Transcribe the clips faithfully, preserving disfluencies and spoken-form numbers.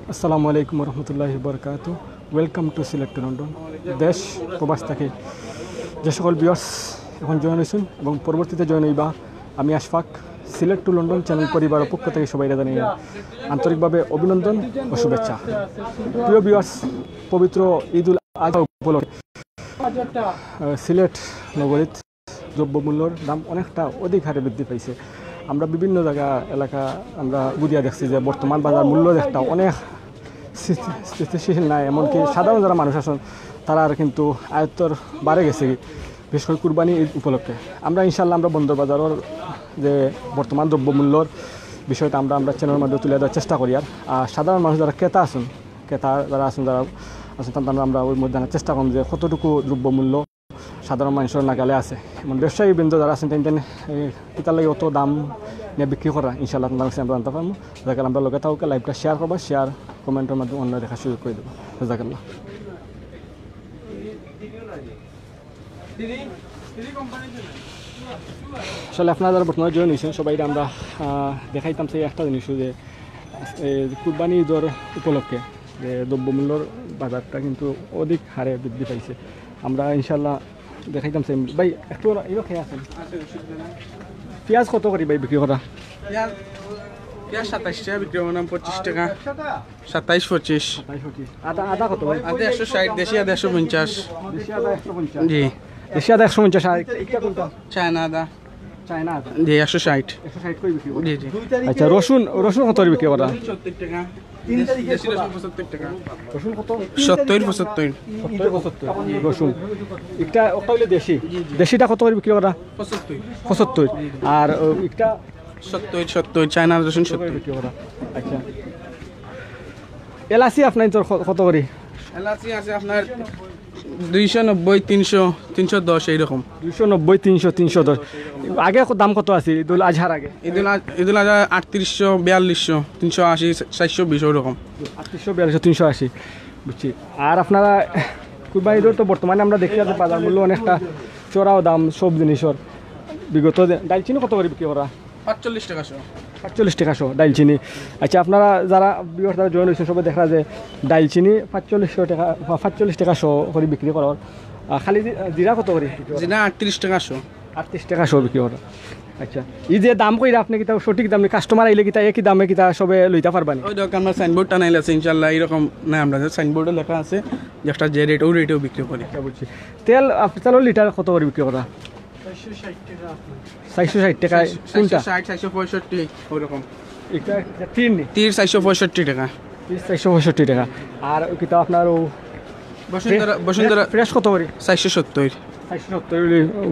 আসসালামু আলাইকুম রহমতুল্লাহ বরকাত। Welcome to Sylhet to London. দেশ প্রবাস থাকি যে সকল ভিউয়ার্স এখন জয়েন হয়েছেন এবং পরবর্তীতে জয়েন হইবা, আমি আশফাক। সিলেট টু লন্ডন চ্যানেল পরিবারের পক্ষ থেকে সবাই জানাই আন্তরিকভাবে অভিনন্দন ও শুভেচ্ছা। প্রিয় ভিউয়ার্স, পবিত্র ঈদুল আজহা উপলক্ষে আহ, সিলেট নগরীত দ্রব্যমূল্যর দাম অনেকটা অধিক হারে বৃদ্ধি পাইছে। আমরা বিভিন্ন জায়গা এলাকা আমরা বুঝিয়া দেখছি যে বর্তমান বাজার মূল্য একটা অনেক স্থিতি- স্থিতিশীল নাই, এমনকি সাধারণ যারা মানুষ আছেন তারা আর কিন্তু আয়ত্তর বারে গেছে, বিশেষ করে কুরবানি ঈদ উপলক্ষে। আমরা ইনশাল্লাহ আমরা বন্দর বাজারের যে বর্তমান দ্রব্যমূল্যর বিষয়টা আমরা আমরা চ্যানেলের মাধ্যমে তুলে দেওয়ার চেষ্টা করি। আর আর সাধারণ মানুষ যারা ক্রেতা আছেন, ক্রেতা যারা আছেন, যারা আছেন তারা আমরা ওই মধ্যে আনার চেষ্টা করুন যে কতটুকু দ্রব্যমূল্য সাধারণ মানুষের নাগালে আছে। এবং ব্যবসায়ী বৃন্দ যারা আছেন, তাই তাই কিতার লাগে অত দাম নিয়ে বিক্রি করা, ইনশাল্লাহ আপনার কাছে আমরা জানতে পারবো। যাকে আমরা লগে থাকুক, লাইভটা শেয়ার করবা, শেয়ার কমেন্টের মাধ্যমে অন্য দেখার সুযোগ করে দেবো। জাজাকাল্লাহ। আসলে আপনারা যারা বর্তমানে জয়েন হয়েছেন সবাই আমরা আহ, দেখাইতাম সেই একটা জিনিস যে এই কুরবানি ঈদর উপলক্ষে যে দ্রব্যমূল্যর বাজারটা কিন্তু অধিক হারে বৃদ্ধি পাইছে। আমরা ইনশাল্লাহ দেখাইতাম সেই ভাই একটু এবার খেয়ে আসেন। পিঁয়াজ কত করি ভাই বিক্রি করা? পিঁয়াজ পিঁয়াজ সাতাইশ টাকা বিক্রি করলাম, পঁচিশ টাকা। সাতাইশ পঁচিশ। সাতাইশ পঁচিশ। আদা আদা কত ভাই? আদা একশো ষাট, দেশি আদা একশো পঞ্চাশ। দেশি আদা একশো পঞ্চাশ। জি। দেশি আদা একশো পঞ্চাশ। আর একটা কোনটা? চায়না আদা। চায়না আদা। জি, একশো ষাট। একশো ষাট করে বিক্রি করা। জি জি। আচ্ছা, রসুন রসুন কত করে বিক্রি করা? সত্তর টাকা। দেশি রসুন পঁচাত্তর টাকা। রসুন কত? সত্তর পঁচাত্তর। সত্তর পঁচাত্তর। রসুন একটা ওটা হইলে দেশি। দেশিটা কত করে বিক্রি করা? পঁচাত্তর। পঁচাত্তর। আর ও, একটা সত্তর সত্তর, চায়না রসুন সত্তর। বিক্রি করা। আচ্ছা, এলাচি আপনার তোর ক- কত করি? এলাচি আছে আপনার দুইশো নব্বই, তিনশো, তিনশো দশ এইরকম। দুইশো নব্বই, তিনশো, তিনশো দশ। আগে ক- দাম কত আছে ঈদুল আজহার আগে? ঈদুল আজ- ঈদুল আজহা আটত্রিশশো, বিয়াল্লিশশো, তিনশো আশি, চারশো বিশ ওরকম। আটত্রিশশো, বিয়াল্লিশশো, তিনশো আশি। বুঝছি। আর আপনারা কুরবানি ঈদর তো বর্তমানে আমরা দেখি যে বাজার মূল্য অনেকটা চড়াও দাম সব জিনিসের। বিগত দে- ডালচিনি কত করে বিক্রি করা? পাঁচচল্লিশ টাকা শো। পাঁচচল্লিশ টাকা শো ডালচিনি। আচ্ছা, আপনারা যারা ভিউয়ার যারা জয়েন হয়েছেন সবাই দেখা যে ডালচিনি পাঁচচল্লিশশো টাকা, পাঁচচল্লিশ টাকা শো করে বিক্রি করার। আর খালি জি- জিরা কত করে? জিরা আটত্রিশ টাকা শো। আটত্রিশ টাকা শো বিক্রি করা। আচ্ছা, এই যে দাম কইরা আপনি কিতা সঠিক দাম, কাস্টমার আইলে কিতা একই দামে কিতা সবে লইতা পারবা নি? ওই দেখো আমরা সাইনবোর্ড টানাইল আছে ইনশাল্লাহ, এরকম না আমরা সাইনবোর্ডে লেখা আছে যে একটা যে রেট ওই রেটেও বিক্রি করি। আচ্ছা, বুঝছি। তেল আপ- তেলের লিটার কত করে বিক্রি করা? চারশো ষাট টাকা। কোনটা? চারশো ষাট, চারশো পঁয়ষট্টি ওরকম। এটা এটা তিন নি? তিন চারশো পঁয়ষট্টি টাকা। তিন চারশো পঁয়ষট্টি টাকা। আর ওই কিতা আপনার ও বসুন্ধরা, বসুন্ধরা ফ্রেশ কত করে? চারশো সত্তর। চারশো সত্তর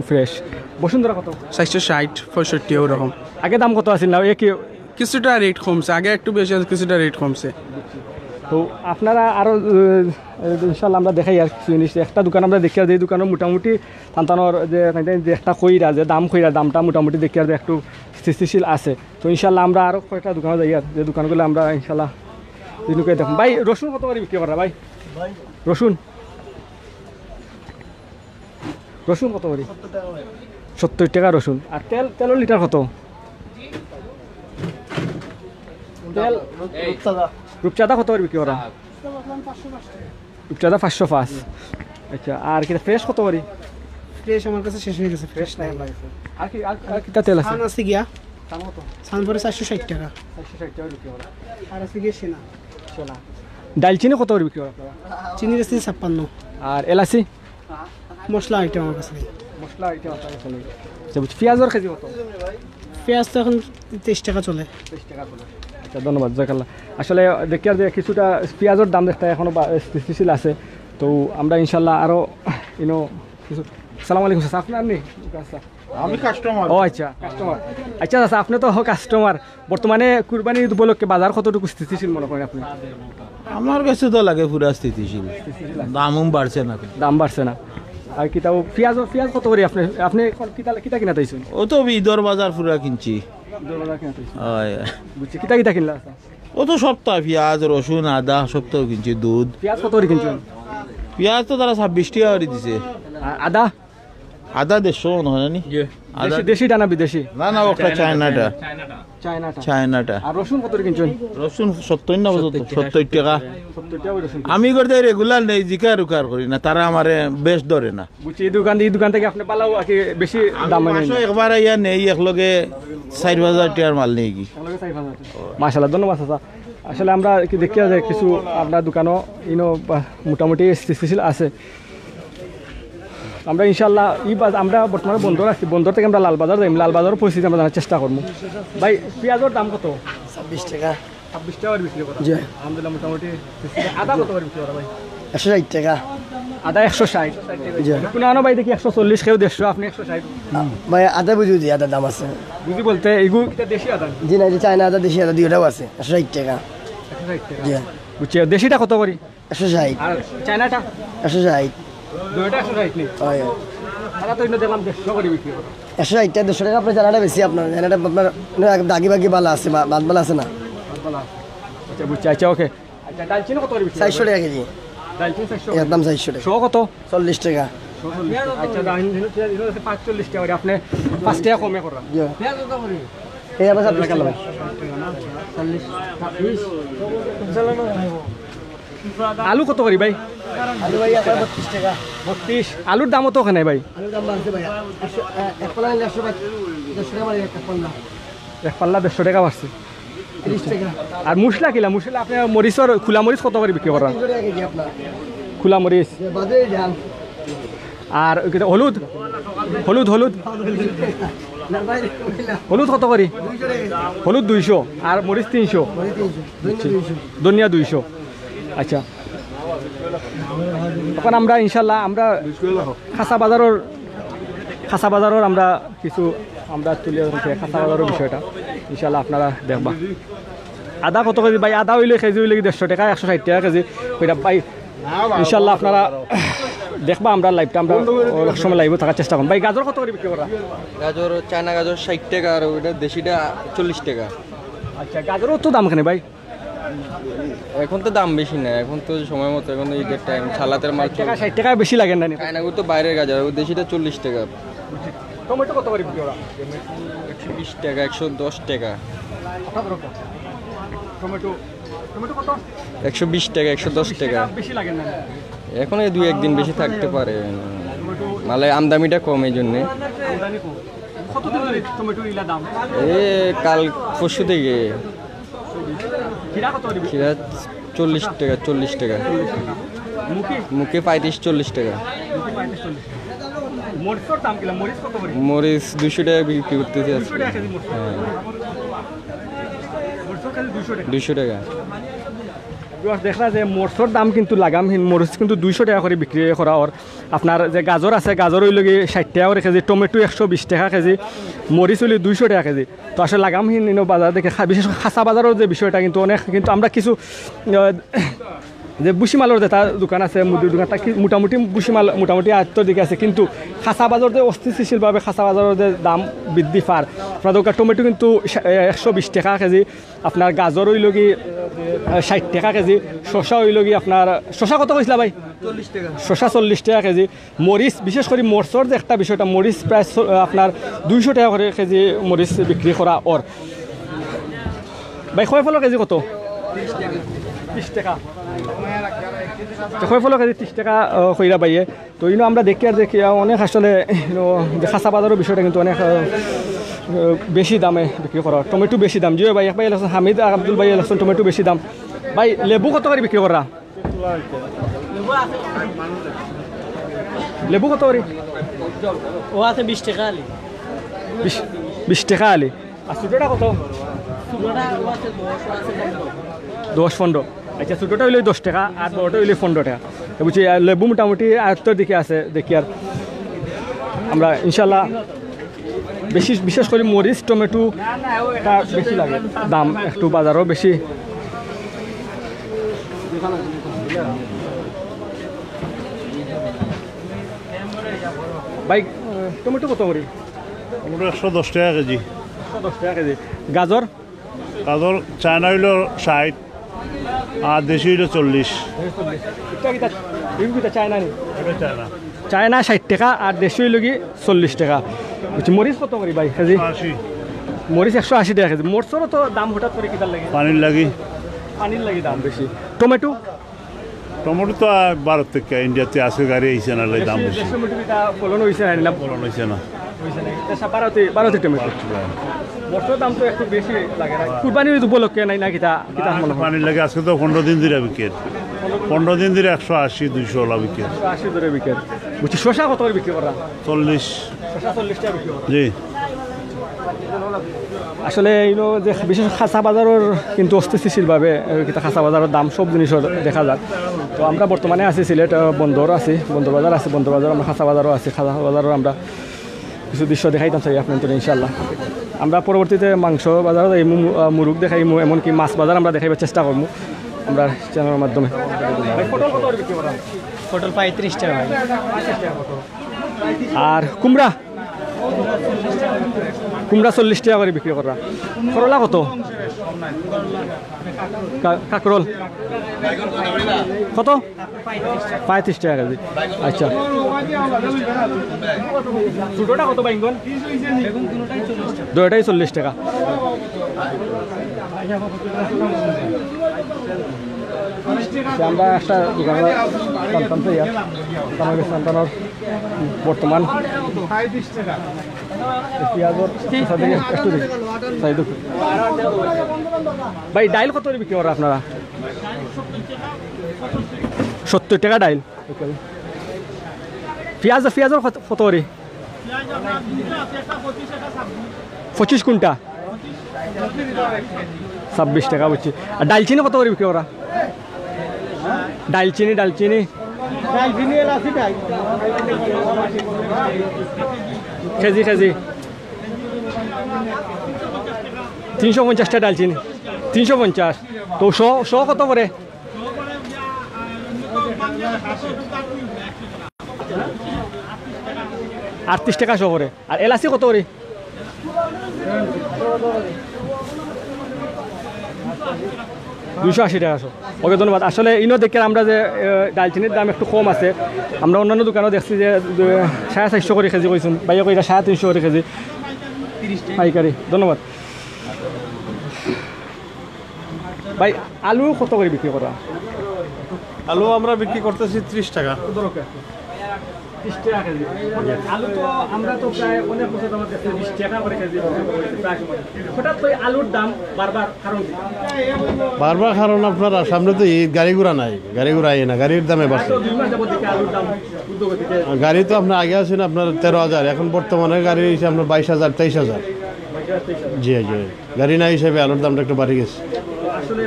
ফ্রেশ। বসুন্ধরা কত? চারশো ষাট, পঁয়ষট্টি ওরকম। আগে দাম কত আছিল না? একই কিছুটা রেট কমছে, আগে একটু বেশি আছে, কিছুটা রেট কমছে। তো আপনারা আরো আহ, ইনশাল্লাহ আমরা দেখাই আর কিছু জিনিস। একটা দোকান আমরা দেখি আর যে দোকানও মোটামুটি তানতানোর যে যে একটা কইরা যে দাম কইরা দামটা মোটামুটি দেখি আর যে একটু স্থিতিশীল আছে। তো ইনশাল্লাহ আমরা আরো কয়েকটা দোকানে যাই আর যে দোকানগুলো আমরা ইনশাল্লাহ দিনকে দেখুন। ভাই, রসুন কত করে বিক্রি করা ভাই? রসুন রসুন কত করি? সত্তর টাকা রসুন। আর তেল তেলের লিটার কত? তেল রূপচাঁদা কত করে বিক্রি করা? রূপচাঁদা পাঁচশো পাঁচ। আচ্ছা, আর কিতা ফ্রেশ কত করি? ফ্রেশ আমার কাছে শেষ হয়ে গেছে, ফ্রেশ নাই। আর কি আর আর কিতা তেল আছে? সান আছে গিয়া। সান কত? সান পড়ে চারশো ষাট টাকা। চারশো ষাট টাকা বিক্রি করা। আর আছে গিয়া সেনা। সেনা। ডালচিনি কত করে বিক্রি করা আপনারা? চিনি বেচতেছি ছাপ্পান্ন। আর এলাচি? মশলা আইটেম আমার কাছে নেই। মশলা আইটেম আপনার কাছে নেই। আচ্ছা, বুঝছি। পেঁয়াজের কেজি কত? পেঁয়াজ তো এখন তেইশ টাকা চলে। তেইশ টাকা চলে। আচ্ছা, ধন্যবাদ, জাজাকাল্লাহ। আসলে দেখি আর যে কিছুটা পেঁয়াজের দাম দেখতে এখনো বা-, স্থিতিশীল আছে। তো আমরা ইনশাল্লাহ আরো ইনো কিছু। আসসালামু আলাইকুম, চাচা, আপনার নেই? আচ্ছা। আমি কাস্টমার। ও আচ্ছা, কাস্টমার। আচ্ছা, চাচা, আপনি তো কাস্টমার। বর্তমানে কুরবানি ঈদ উপলক্ষে বাজার কতটুকু স্থিতিশীল মনে করেন আপনি? আমার কাছে তো লাগে পুরা স্থিতিশীল। দামও বাড়ছে না। দাম বাড়ছে না। আর কিতা ও পেঁয়াজ, পেঁয়াজ কত করে আপনি, আপনি এখন কিতা, কিতা কিনা তাইছেন? ও তো ঈদর বাজার পুরা কিনছি। ঈদর বাজার কিনা তাইছেন? হয়। বুঝছি, কিতা কিতা কিনলা? ও তো সপ্তাহ পেঁয়াজ, রসুন, আদা সপ্তাহ কিনছি, দুধ। পেঁয়াজ কত করে কিনছেন? পেঁয়াজ তো তারা ছাব্বিশ টাকা করে দিছে। আর আদা? আদা দেড়শো মনে হয় না নি? জি। আদা দেশি, দেশিটা না বিদেশি? না, না, ওটা চায়নাটা। চায়নাটা। চায়নাটা। আর রসুন কত করে কিনছেন? রসুন সত্তর না, সত্তর, সত্তর টাকা। সত্তর টাকা করে রসুন। আমি করতে রেগুলার নেই, জিকার উকার করি না, তারা আমারে বেশ ধরে না। বুঝছি, এই দোকান, এই দোকান থেকে আপনি পালাও আর কি বেশি আমি দামে নেন। মাসে একবার আইয়া নেই, এক লগে চার পাঁচ হাজার টাকার মাল নেই কি। মাশাআল্লাহ, ধন্যবাদ চাচা। আসলে আমরা কি দেখি যে কিছু আপনার দোকানও ইনো বা মোটামুটি স্থিতিশীল আছে। আমরা ইনশাআল্লাহ এই বাজ-, আমরা বর্তমানে বন্দর আছি, বন্দর থেকে আমরা লালবাজার যাই, লালবাজারও পরিস্থিতি আমরা জানার চেষ্টা করবো। ভাই, পেঁয়াজের দাম কত? ছাব্বিশ টাকা। ছাব্বিশ টাকা করে বিক্রি করা? জি। আলহামদুলিল্লাহ, মোটামুটি। আদা কত করে বিক্রি করা ভাই? একশো ষাট টাকা। আদা একশো ষাট? জি। কোন আনো ভাই দেখি একশো চল্লিশ, কেউ দেড়শো, আপনি একশো ষাট। ভাই, আদা বুঝি, বুঝি, আদার দাম আছে। বুঝি বলতে, এগু এটা দেশি আদা? জি না, যে চায়না আদা, দেশি আদা দুইটাও আছে, একশো ষাট টাকা। একশো ষাট টাকা? জি। বুঝছি, আর দেশিটা কত করি? একশো ষাট। আর চায়নাটা? একশো ষাট। দুইটা একশো ষাট নি? হয়। তারা তো ইনো দেখলাম দেড়শো করে বিক্রি করে। একশো ষাট টাকা, দেড়শো টাকা আপনার চায়নাটা বেশি আপনার। চায়নাটা আপনার, না, দাগি বাগি ভালো আছে, বা-, বাদ ভালো আছে না। ভালো আছে। আচ্ছা, বুঝছি। আচ্ছা, ওকে। আচ্ছা, দালচিনি কত করে বিক্রি করে? চারশো টাকা কেজি। দালচিনি চারশো? একদম চারশো টাকা। শো কত? চল্লিশ টাকা। শো চল্লিশ টাকা। আচ্ছা, দাম ইনো, ইনো, ইনো হচ্ছে পাঁচচল্লিশ টাকা করে। আপনি পাঁচ টাকা কমে করা। জি। এই আবার ছাব্বিশ টাকা। চল্লিশ। আলু কত করি ভাই? আলু ভাই, এখন বত্রিশ টাকা। বত্রিশ। আলুর দামও তো ওখানে ভাই। আলুর দাম বাড়ছে ভাইয়া। একশো, আহ, এক পাল্লা নিলে একশো পাঁচ, দেড়শো টাকা বাড়ে এক পাল্লা। এক পাল্লা দেড়শো টাকা বাড়ছে। তিরিশ টাকা। আর মশলা কিলা? মশলা আপনি মরিচর, খোলা মরিচ কত করে বিক্রি করা? তিনশো টাকা কেজি আপনার। খোলা মরিচ। যে বাজারে যান। আর ওই কিতা হলুদ? হলুদ, হলুদ। না ভাই, কইলা। হলুদ কত করি? দুইশো টাকা কেজি। হলুদ দুইশো, আর মরিচ তিনশো। মরিচ তিনশো, ধনিয়া দুইশো। ধনিয়া দুইশো। আচ্ছা, এখন আমরা ইনশাল্লাহ আমরা খাসা বাজারর, খাসা বাজারর আমরা কিছু আমরা তুলে ধরছি খাসা বাজারর বিষয়টা, ইনশাল্লাহ আপনারা দেখবা। আদা কত কেজি ভাই? আদা অইলে কেজি অইলে কি দেড়শো টাকা, একশো ষাট টাকা কেজি। কইরা ভাই, ইনশাল্লাহ আপনারা দেখবা আমরা live টা, আমরা অনেক সময় live ও থাকার চেষ্টা করুন। ভাই, গাজর কত করে বিক্রি করা? গাজর, চায়না গাজর ষাট টাকা, আর ওইটা দেশিটা চল্লিশ টাকা। আচ্ছা, গাজরও তো দাম কেনে ভাই? এখন তো দাম বেশি না, এখন তো সময় মতো, এখন তো ঈদের টাইম, সালাতের মাল ষাট টাকা, চলে। ষাট টাকা বেশি লাগে না নি? চায়নাগুলো তো বাইরের গাজর, ওই দেশিটা চল্লিশ টাকা। টমেটো কত করে বিক্রি করা? একশো বিশ টাকা, একশো দশ টাকা। টমেটো, টমেটো কত? একশো বিশ টাকা, একশো দশ টাকা। বেশি লাগে না? এখন এই দুই একদিন বেশি থাকতে পারে, মানে আমদানিটা কম এই জন্যে। আমদানি কম। কতদিন ধরে টমেটো ইলা দাম? এ কাল পরশু থেকে। খিরা কত করে বিক্রি? খিরা চল্লিশ টাকা, চল্লিশ টাকা। মুখি? মুখি পঁয়ত্রিশ, চল্লিশ টাকা। মুখি পঁয়ত্রিশ, চল্লিশ টাকা। মরিচর দাম কিলা? মরিচ কত করে? মরিচ দুইশো টাকা বিক্রি করতেছি আজকে। দুইশো টাকা কেজি মরিচ। হ্যাঁ। মরিচর কেজি দুইশো টাকা। দুইশো টাকা। Viewers, দেখরা যে মরিচর দাম কিন্তু লাগামহীন, মরিচ কিন্তু দুইশো টাকা করে বিক্রি করা অর। আপনার যে গাজর আছে, গাজর অইলো গি ষাট টাকা করে কেজি, টমেটো একশো বিশ টাকা কেজি, মরিচ অইলো দুইশো টাকা কেজি। তো আসলে লাগামহীন ইনো বাজার দেখে খা-, বিশেষ করে খাসা বাজারর যে বিষয়টা কিন্তু অনেক, কিন্তু আমরা কিছু, আহ, যে ভুসিমালর যেটা দোকান আছে, মুদির দোকান, তা কি মোটামুটি ভুসিমাল মোটামুটি আয়ত্তর দিকে আছে, কিন্তু খাসা বাজার যে অস্থিতিশীলভাবে খাসা বাজারর যে দাম বৃদ্ধি পার, আপনার দোকান টমেটো কিন্তু সা-, এ, একশো বিশ টাকা কেজি, আপনার গাজর অইলো গি, আহ, ষাট টাকা কেজি, শসা অইলো গি আপনার, শসা কত কইছিলা ভাই? চল্লিশ টাকা। শসা চল্লিশ টাকা কেজি। মরিচ, বিশেষ করি মরিচর যে একটা বিষয়টা, মরিচ প্রায় ছ-, আপনার দুইশো টাকা করে কেজি মরিচ বিক্রি করা অর। ভাই, কয় ফলর কেজি কত? বিশ টাকা। তো কয় ফলর কেজি তিরিশ টাকা, আহ, কইরা ভাইয়ে। তো ইনো আমরা দেখি আর দেখি, আহ, অনেক আসলে, ইনো যে খাসা বাজারর বিষয়টা কিন্তু অনেক, আহ, আহ, বেশি দামে বিক্রি করা। টমেটো বেশি দাম। জি ভাই, এক ভাই লেখছেন, হামিদ আর আব্দুল ভাই লেখছেন, টমেটো বেশি দাম। ভাই, লেবু কত করে বিক্রি করা? লেবু কত করে? ও আছে বিশ টাকা আলি। বিশ, বিশ টাকা আলি। আর ছোটটা কত? ছোটটা ও আছে দশ, ও আছে পনেরো। দশ, পনেরো। আচ্ছা, ছোটটা অইলো দশ টাকা আর বড়টা অইলো পনেরো টাকা। তো বুঝছি, আর লেবু মোটামুটি আয়ত্তর দিকে আছে, দেখি আর আমরা ইনশাল্লাহ বেশি, বিশেষ করে মরিচ, টমেটো তা বেশি লাগে, দাম একটু বাজারও বেশি। ভাই, টমেটো কত করে? টমেটো একশো দশ টাকা কেজি। একশো দশ টাকা কেজি। গাজর? গাজর চায়না অইলো ষাট, আর দেশি অইলো চল্লিশ। এটা কিতা, এগুলো কিতা চায়না নি? এটা চায়না। চায়না ষাট টাকা আর দেশি অইলো গি চল্লিশ টাকা। বুঝছি, মরিচ কত করি ভাই কেজি? আশি। মরিচ একশো আশি টেকা কেজি। মরিচরও তো দাম হঠাৎ করি কিতার লাগি? পানির লাগি। পানির লাগি দাম বেশি। টমেটো? টমেটো তো আর ভারত থেকে, ইন্ডিয়াতে আছে, গাড়ি আইছে না, লাই দাম দেশি, বেশি। দেশি টমেটো কিতা ফলন হইছে না, না? ফলন হইছে না। হইছে না। এটা সব ভারতে, ভারতে টমেটো। মরিচর দাম তো একটু বেশি লাগে না? কুরবানির উপলক্ষে নাই না কিতা, কিতা মনে হয়? পানির লাগি আজকে তো পনেরো দিন ধরে বিকের। পনেরো দিন ধরে একশো আশি, দুইশো ওলা বিকের। একশো আশি ধরে বিকের। বুঝছি, শশা কত করে বিক্রি করা? চল্লিশ। শশা চল্লিশ টেকা বিক্রি করা। জি। আসলে ইনো যে বিশেষ কাঁচা বাজারর কিন্তু অস্থিতিশীলভাবে, এ, কিতা কাঁচা বাজারর দাম সব জিনিসর দেখা যায়। তো আমরা বর্তমানে আছি সিলেট, আ, বন্দর আছি, বন্দর বাজার আছি, বন্দর বাজার আমরা কাঁচা বাজারও আছি, কাঁচা বাজারর আমরা কিছু দৃশ্য দেখাইতাম চাই আপনাদের ইনশাআল্লাহ। আমরা পরবর্তীতে মাংস বাজারও যাইমু, মু-, আ, মুরগ দেখাইমু, এমনকি মাছ বাজার আমরা দেখাইবার চেষ্টা করমু আমরা চ্যানেলর মাধ্যমে। পটল পঁয়ত্রিশ টাকা ভাই। আর কুমড়া? কুমড়া চল্লিশ টাকা করে বিক্রি করা। করলা কত? কা-, কাকরল কত? পঁয়ত্রিশ টাকা কেজি। আচ্ছা, ছোটটা কত বাইঙ্গন? দুটাই চল্লিশ টাকা। আচ্ছা, আমরা একটা দোকানে জানতাম তো ইয়া, জানা গেছে সন্তানের বর্তমান পিঁয়াজর সাথে একটু দেখি, চাই দেখি। ভাই, ডাইল কত করে বিক্রি করেন আপনারা? সত্তর টাকা ডাইল। পিঁয়াজ, পিঁয়াজর কত, কত করে? পঁচিশ কোনটা? ছাব্বিশ টাকা বুঝছি। আর ডালচিনি কত করে বিক্রি করা? ডালচিনি, ডালচিনি। KG, KG. তিনশো পঞ্চাশটা ডালচিনি। তিনশো পঞ্চাশ। তো শ, শ কত করে? আটত্রিশ টাকা শ করে। আর এলাচি কত করে? দুইশো আশি টাকা শ। ওকে, ধন্যবাদ। আসলে ইনো দেখে আমরা যে, এ, ডালচিনির দাম একটু কম আছে। আমরা অন্যান্য দোকানও দেখছি যে, এ, সাড়ে চারশো করে কেজি কইছইন, ভাইয়ে কইরা সাড়ে তিনশো করে কেজি পাইকারি। ধন্যবাদ। ভাই, আলু কত করে বিক্রি করা? আলু আমরা বিক্রি করতেছি ত্রিশ টাকা। ত্রিশ টাকা কেজি। আলু তো আমরা তো প্রায় অনেক বছর যাবত দেখছি বিশ টাকা করে কেজি বিক্রি করতেছি প্রায় সময়। হঠাৎ করে আলুর দাম বাড়বার কারণ কি? বাড়বার কারণ আপনার সামনে তো ঈদ, গাড়ি ঘোড়া নাই, গাড়ি ঘোড়া আয় না, গাড়ির দামে বাড়ছে। তো দুই মাস যাবত দেখি আলুর দাম ঊর্ধ্বগতিতে। গাড়ি তো আপনার আগে আছে না আপনার তেরো হাজার, এখন বর্তমানে গাড়ি হইছে আপনার বাইশ হাজার, তেইশ হাজার। জি, জি। গাড়ি না হিসাবে আলুর দামটা একটু বাড়ি গেছে। আসলে,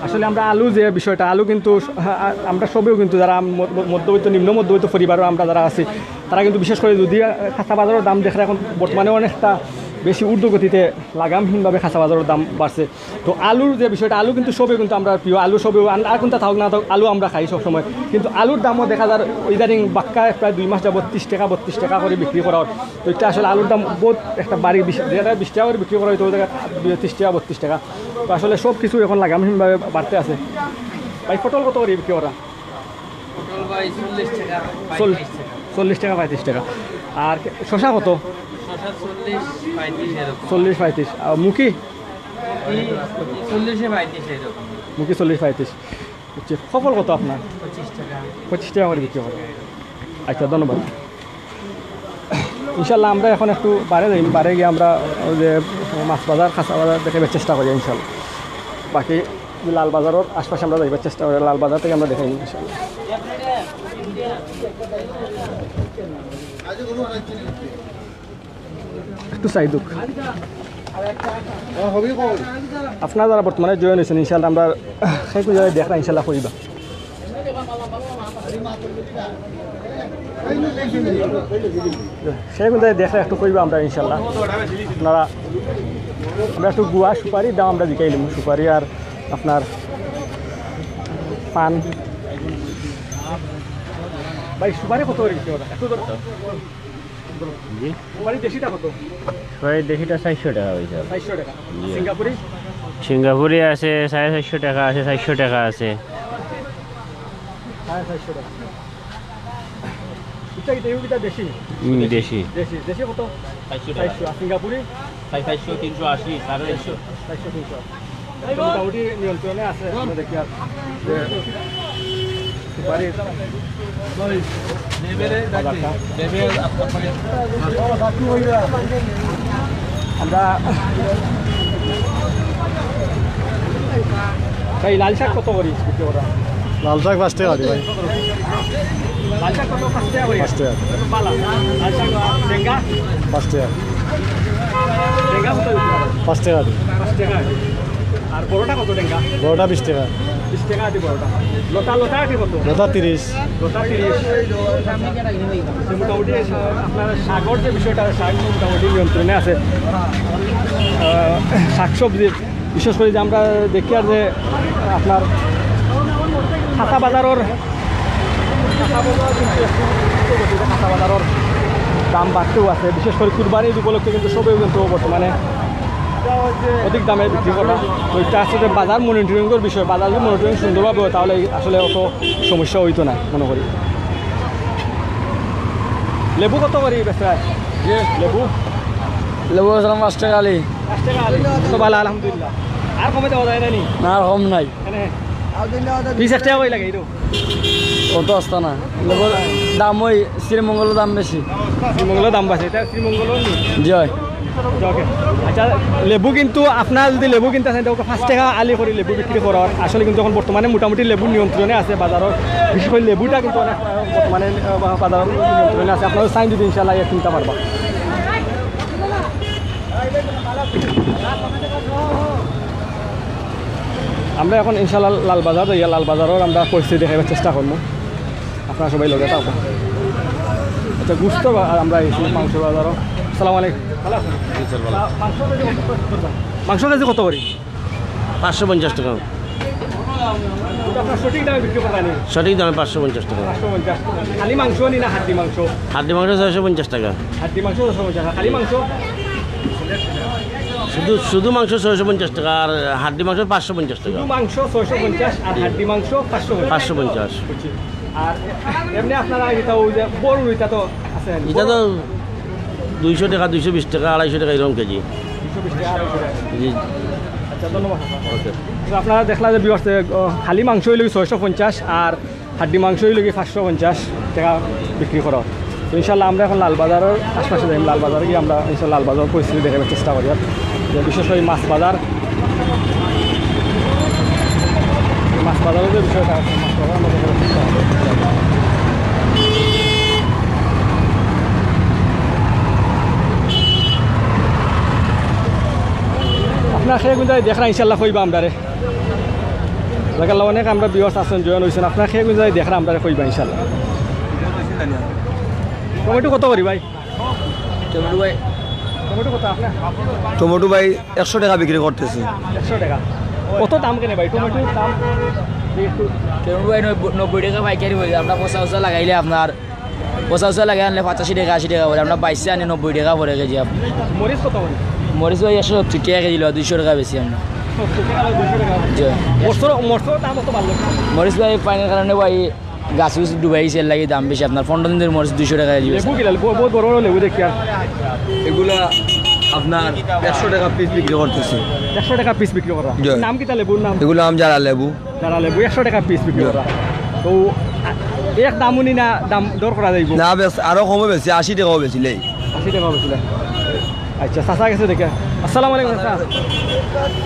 আসলে আমরা আলু যে বিষয়টা, আলু কিন্তু স-, আ-, আ-, আমরা সবেও কিন্তু যারা ম-, ম-, মধ্যবিত্ত, নিম্ন মধ্যবিত্ত পরিবারও আমরা যারা আছি, তারা কিন্তু বিশেষ করে যদি, আ, কাঁচা বাজারর দাম দেখরা এখন বর্তমানে অনেকটা বেশি ঊর্ধ্বগতিতে লাগামহীনভাবে কাঁচা বাজারর দাম বাড়ছে। তো আলুর যে বিষয়টা, আলু কিন্তু সবে কিন্তু আমরা প্রিয়, আলু সবে আন-, আর কোনটা থাকুক না থাকুক, আলু আমরা খাই সবসময়। কিন্তু আলুর দামও দেখা যার ইদানিং বাক্কা প্রায় দুই মাস যাবত ত্রিশ টাকা, বত্রিশ টাকা করে বিক্রি করা হয়। তো এটা আসলে আলুর দাম বহুত একটা বাড়ি, বিশ, যেটা বিশ টাকা করে বিক্রি করা হইতো, ওই জায়গায় ত্রিশ টাকা, বত্রিশ টাকা। তো আসলে সব কিছু এখন লাগামহীনভাবে বাড়তে আছে। ভাই, পটল কত করে বিক্রি করা? পটল ভাই চল্লিশ টাকা, চল-, পঁয়ত্রিশ টাকা। চল্লিশ টাকা, পঁয়ত্রিশ টাকা। আর শশা কত? শশা চল্লিশ, পঁয়ত্রিশ এরকম। চল্লিশ, পঁয়ত্রিশ। আর মুখি? মুখি চল্লিশে পঁয়ত্রিশ এরকম। মুখি চল্লিশ, পঁয়ত্রিশ। বুঝছি। কফল কত আপনার? পঁচিশ টাকা। পঁচিশ টাকা করে বিক্রি করে। আচ্ছা, ধন্যবাদ। ইনশাল্লাহ আমরা এখন একটু বারে যাই, বারে গিয়া আমরা ওই যে মাছ বাজার, কাঁচা বাজার দেখাইবার চেষ্টা করি ইনশাল্লাহ। বাকি লাল বাজারর আশপাশে আমরা যাইবার চেষ্টা করি, লাল বাজার থাকি আমরা দেখাই ইনশাল্লাহ। একটু চাই দুঃখ। আপনারা যারা বর্তমানে join হইছেন, ইনশাল্লাহ আমরা সেই কোন জায়গায় দেখরা ইনশাল্লাহ কইবা। সেই কোন জায়গায় দেখরা একটু কইবা আমরা ইনশাল্লাহ। আপনারা, আমরা একটু গুয়া সুপারি দাম আমরা জিকাইলাম, সুপারি আর আপনার পান। ভাই, সুপারি কত করে বিক্রি করা? একটু ধরো। জি? সুপারি দেশিটা কত? সুপারি দেশিটা চারশো টাকা হইছে। চারশো টাকা। জি। সিঙ্গাপুরি? সিঙ্গাপুরি আছে সাড়ে চারশো টাকা, আছে চারশো টাকা আছে। সাড়ে চারশো টাকা। এই কিতা দেশি? হুম, দেশি। দেশি, দেশি কত? চাইরশো টাকা। চাইরশো, আর সিঙ্গাপুরি? চাইরশো, তিনশো আশি, সাড়ে চাইরশো। চাইরশো, তিনশো। মোটামুটি নিয়ন্ত্রণে আছে, আমরা দেখি আর যে সুপারি বাজারটা। আমরা এই লাল শাক কত করি বিক্রি করা? লাল শাক পাঁচ টাকা করি ভাই। লাল শাক কত? পাঁচ টাকা করি। পাঁচ টাকা। ভালা। লাল শাক, টেঙ্গা? পাঁচ টাকা। টেঙ্গা কত? পাঁচ টাকা করি। পাঁচ টাকা। আর বড়টা কত টেঙ্গা? বড়টা বিশ টাকা। বিশ টাকা আটি বড়টা। লতা, লতা আটি কত? লতা তিরিশ। লতা তিরিশ। তো মোটামুটি এই সা-, আপনার শাকর যে বিষয়টা, শাক মোটামুটি নিয়ন্ত্রণে আছে। আহ, শাকসবজি বিশেষ করি যে আমরা দেখি আর যে আপনার কাঁচা বাজারর, কাঁচা বাজার কিন্তু একটু উচ্চ গতিতে কাঁচা বাজারর দাম বাড়তেও আছে, বিশেষ করে কুরবানির উপলক্ষে কিন্তু সবেও কিন্তু বর্তমানে অধিক দামে বিক্রি করা। তো এটা আসলে বাজার মনিটরিংয়ের বিষয়, বাজার যদি মনিটরিং সুন্দরভাবে হয় তাহলে আসলে অত সমস্যা হইতো না মনে করি। লেবু কত করি বেচরা? লেবু? লেবু বেচলাম পাঁচ টাকা আলি। পাঁচ টাকা আলি। তো ভালা, আলহামদুলিল্লাহ। আর কমে দেওয়া যায় না নি? না, আর কম নাই। মানে, পিস এক টাকা করি লাগে, এরকম। অত আস্তা না। লেবুর দাম ওই শ্রীমঙ্গলর দাম বেশি। শ্রীমঙ্গলর দাম বেশি, এটা শ্রীমঙ্গলর নি? জি অয়। আচ্ছা, okay। আচ্ছা, লেবু কিন্তু আপনারা যদি লেবু কিনতে চান, তাহলে পাঁচ টাকা আলি করি লেবু বিক্রি করার। আসলে কিন্তু এখন বর্তমানে মোটামুটি লেবু নিয়ন্ত্রণে আছে বাজারর, বিশেষ করে লেবুটা কিন্তু অনেক, আহ, বর্তমানে, আহ, বা-, বাজারর নিয়ন্ত্রণে আছে। আপনারা চাইন যদি ইনশাআল্লাহ ইয়ে কিনতে পারবা। আমরা এখন ইনশাআল্লাহ লালবাজার যাইয়া লালবাজারর আমরা পরিস্থিতি দেখাইবার চেষ্টা করমু। আপনারা সবাই লগে থাকবা। আচ্ছা, গোস্ত বা-, আর আমরা এই মাংস বাজারও। আসসালামু আলাইকুম। ভালা আছইন? জি স্যার, ভালা। আহ, মাংস কেজি কত করি? মাংস কেজি কত করি? পাঁচশো পঞ্চাশ টাকা। এটা আপনারা সঠিক দামে বিক্রি কররা নি? সঠিক দামে পাঁচশো পঞ্চাশ টাকা। পাঁচশো পঞ্চাশ। খালি মাংস নি না হাড্ডি মাংস? হাড্ডি মাংস ছয়শো পঞ্চাশ টাকা। হাড্ডি মাংস ছয়শো পঞ্চাশ। আর খালি মাংস? শুধু, শুধু মাংস ছয়শো পঞ্চাশ টাকা আর হাড্ডি মাংস পাঁচশো পঞ্চাশ টাকা। শুধু মাংস ছয়শো পঞ্চাশ আর হাড্ডি মাংস পাঁচশো পঞ্চাশ। পাঁচশো পঞ্চাশ। বুঝছি। আর এমনে আপনারা এটা ওই যে বড় এটা তো আছে, এটা তো দুইশো টাকা, দুইশো বিশ টাকা, আড়াইশো টাকা এরকম কেজি। দুইশো বিশ টাকা, আড়াইশো টাকা। জি। আচ্ছা, ধন্যবাদ। ওকে। তো আপনারা দেখলা যে viewers, আহ, খালি মাংস অইলো ছয়শো পঞ্চাশ আর হাড্ডি মাংস অইলো পাঁচশো পঞ্চাশ টাকা বিক্রি করা। তো ইনশাআল্লাহ আমরা এখন লালবাজারর আশপাশে যাইমু, লালবাজারো গিয়া আমরা ইনশাআল্লাহ লালবাজারর পরিস্থিতি দেখাইবার চেষ্টা করি। আর যে বিশেষ করি মাছ বাজার, মাছ বাজারর যে বিষয়টা আছে, মাছ বাজার আমরা দেখাইবার চেষ্টা করি। আপনারা কে কুন জাগাত দেখরা ইনশাআল্লাহ কইবা আমরারে। জাগার লাগি অনেক আমরা viewers আছইন, join অইছইন। আপনারা কে কুন জাগাত দেখরা আমরারে কইবা ইনশাআল্লাহ। টমেটো কত করি ভাই? টমেটো ভাই, টমেটো কত আপনার? টমেটো ভাই একশো টাকা বিক্রি করতেছি। একশো টাকা? অত দাম কেনে ভাই টমেটোর দাম? একটু টমেটো ভাই নব্বই, নব্বই টাকা পাইকারি অইছে। আপনার পচা উচা লাগাইলে আপনার পচা উচা লাগাই আনলে পঁচাশি টাকা, আশি টাকা পড়ে। আমরা বাইশে আনি নব্বই টাকা পড়ে কেজি আপনার। মরিচ কত করি? মরিচ ভাই একশো সত্তর টাকা কেজি লয়, দুইশো টাকা বেশি আমরা। সত্তর টাকা আর দুইশো টাকা। জি। মরিচর, মরিচর দাম অত বাড়লো কেনে? মরিচ ভাই পানির কারণে ভাই গাছ উছ ডুবাইছে, এর লাগি দাম বেশি। আপনার পনেরো দিন ধরি মরিচ দুইশো টাকা কেজি বেচা। লেবু কিলা? ব-, বহুত বড় বড় লেবু দেখি আর। এগুলা আপনার একশো টাকা পিস বিক্রি করতেছি। একশো টাকা পিস বিক্রি করা? জি। নাম কিতা লেবুর নাম? এগুলা আম যারা লেবু। যারা লেবু একশো টাকা পিস বিক্রি জি। করা। তো, আ, এক দামুনি না দাম দর করা যাইবো? না, বেশ, আরো কমে বেশি, আশি টাকাও বেশি লেই। আশি টাকাও বেশি লেই। আচ্ছা, চাচা গেছে দেখে। আসসালামু আলাইকুম, চাচা।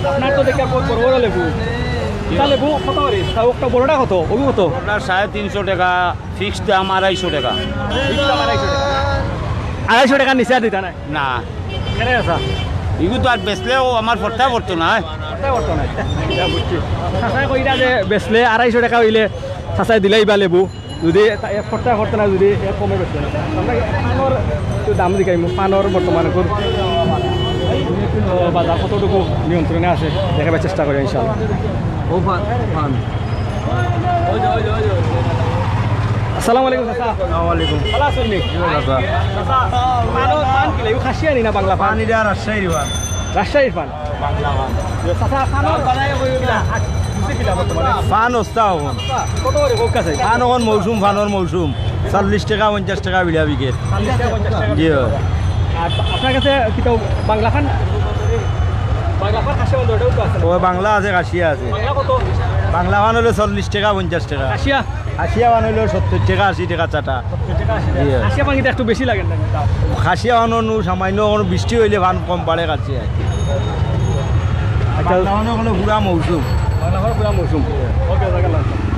আপনার তো দেখে বহুত বড় বড় লেবু। ইটা লেবু কত করি? তা একটা বড়টা কত? ওগু কত? ওটা সাড়ে তিনশো টাকা, ফিক্সড দাম আড়াইশো টাকা। ফিক্সড দাম আড়াইশো টাকা। আড়াইশো টাকার নিচে আর দিতা নাই? না। কেনে চাচা? ইগু তো আর বেচলেও আমার ফট্টা পড়তো না। ফট্টা পড়তো না। ইটা বুঝছি। চাচায় কইরা যে বেচলে আড়াইশো টাকা অইলে চাচায় দিলাইবা লেবু। যদি তা-, এর ফট্টা পড়তো না, যদি এর কমে বেচলে না। আমরা পানর একটু দাম দেখাইমু, পানর বর্তমানে খুব, ও, বাজার কতটুকু নিয়ন্ত্রণে আছে, দেখাবার চেষ্টা করি ইনশাআল্লাহ। ও পান, পান। আসসালামু আলাইকুম, চাচা। আসসালামু আলাইকুম। ভালা আছইন নি? জি, ভালা আছি। চাচা, পানর পান কিলা? ইগু খাসিয়া নি না বাংলা পান? পান ইটা রাজশাহীর পান। রাজশাহীর পান? বাংলা পান। চাচা, পানর কিলা? ফান অস্তা অখন। কত করে কোক আছে? ফান অখন মৌসুম, ফানর মৌসুম। চল্লিশ টেকা, পঞ্চাশ টেকা বিড়া বিকে। চল্লিশ টেকা, পঞ্চাশ টেকা। জি, অয়। আর আপনার কাছে কিতা বাংলা ফান? বাংলা ফান খাসিয়া ফান দুইটাউ তো আছে। অয়, বাংলা আছে, খাসিয়া আছে। বাংলা কত? বাংলা ফান অইলো চল্লিশ টেকা, পঞ্চাশ টেকা। খাসিয়া? খাসিয়া ফান অইলো সত্তর টেকা, আশি টেকা চাটা। সত্তর টেকা, আশি টেকা। জি। খাসিয়া ফান কিতা একটু বেশি লাগে না? খাসিয়া ফান নু সামান্য অখন বৃষ্টি অইলে ফান কম বাড়ে খাসিয়া। আচ্ছা। বাংলা ফান অখন পুরা মৌসুম। বাংলা ফান পুরা মৌসুম। ওকে, জায়গা লাগবে।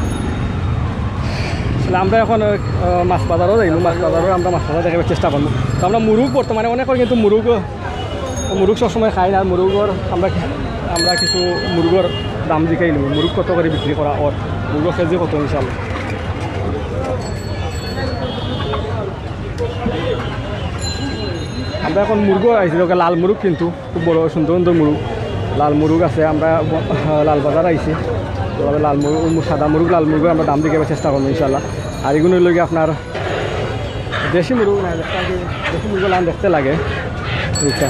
আসলে আমরা এখন, আহ, মাছ বাজারও যাইমু, মাছ বাজারও আমরা মাছ বাজার দেখাবার চেষ্টা করমু। তো আমরা মুরুগ বর্তমানে অনেক কিন্তু মুরুগ, মুরুগ সবসময় খাই না, মুরুগর আমরা কি-, আমরা কিছু মুরুগর দাম জিকাই নিমু, মুরুগ কত করি বিক্রি করা অর, মুরুগর কেজি কত ইনশাল্লাহ। আমরা এখন মুরুগ আইছি, ওকে লাল মুরুগ কিন্তু খুব বড় সুন্দর সুন্দর মুরুগ, লাল মুরুগ আছে। আমরা ব-, লাল বাজার আইছি, তো আমরা লাল মুরুগ, সাদা মুরুগ, লাল মুরুগ আমরা দাম জিকাইবার চেষ্টা করমু ইনশাল্লাহ। আর এগুন অইলো গিয়া আপনার দেশি মুরুগ না, দেখতে লাগে, দেশি মুরুগ লান দেখতে লাগে। আচ্ছা,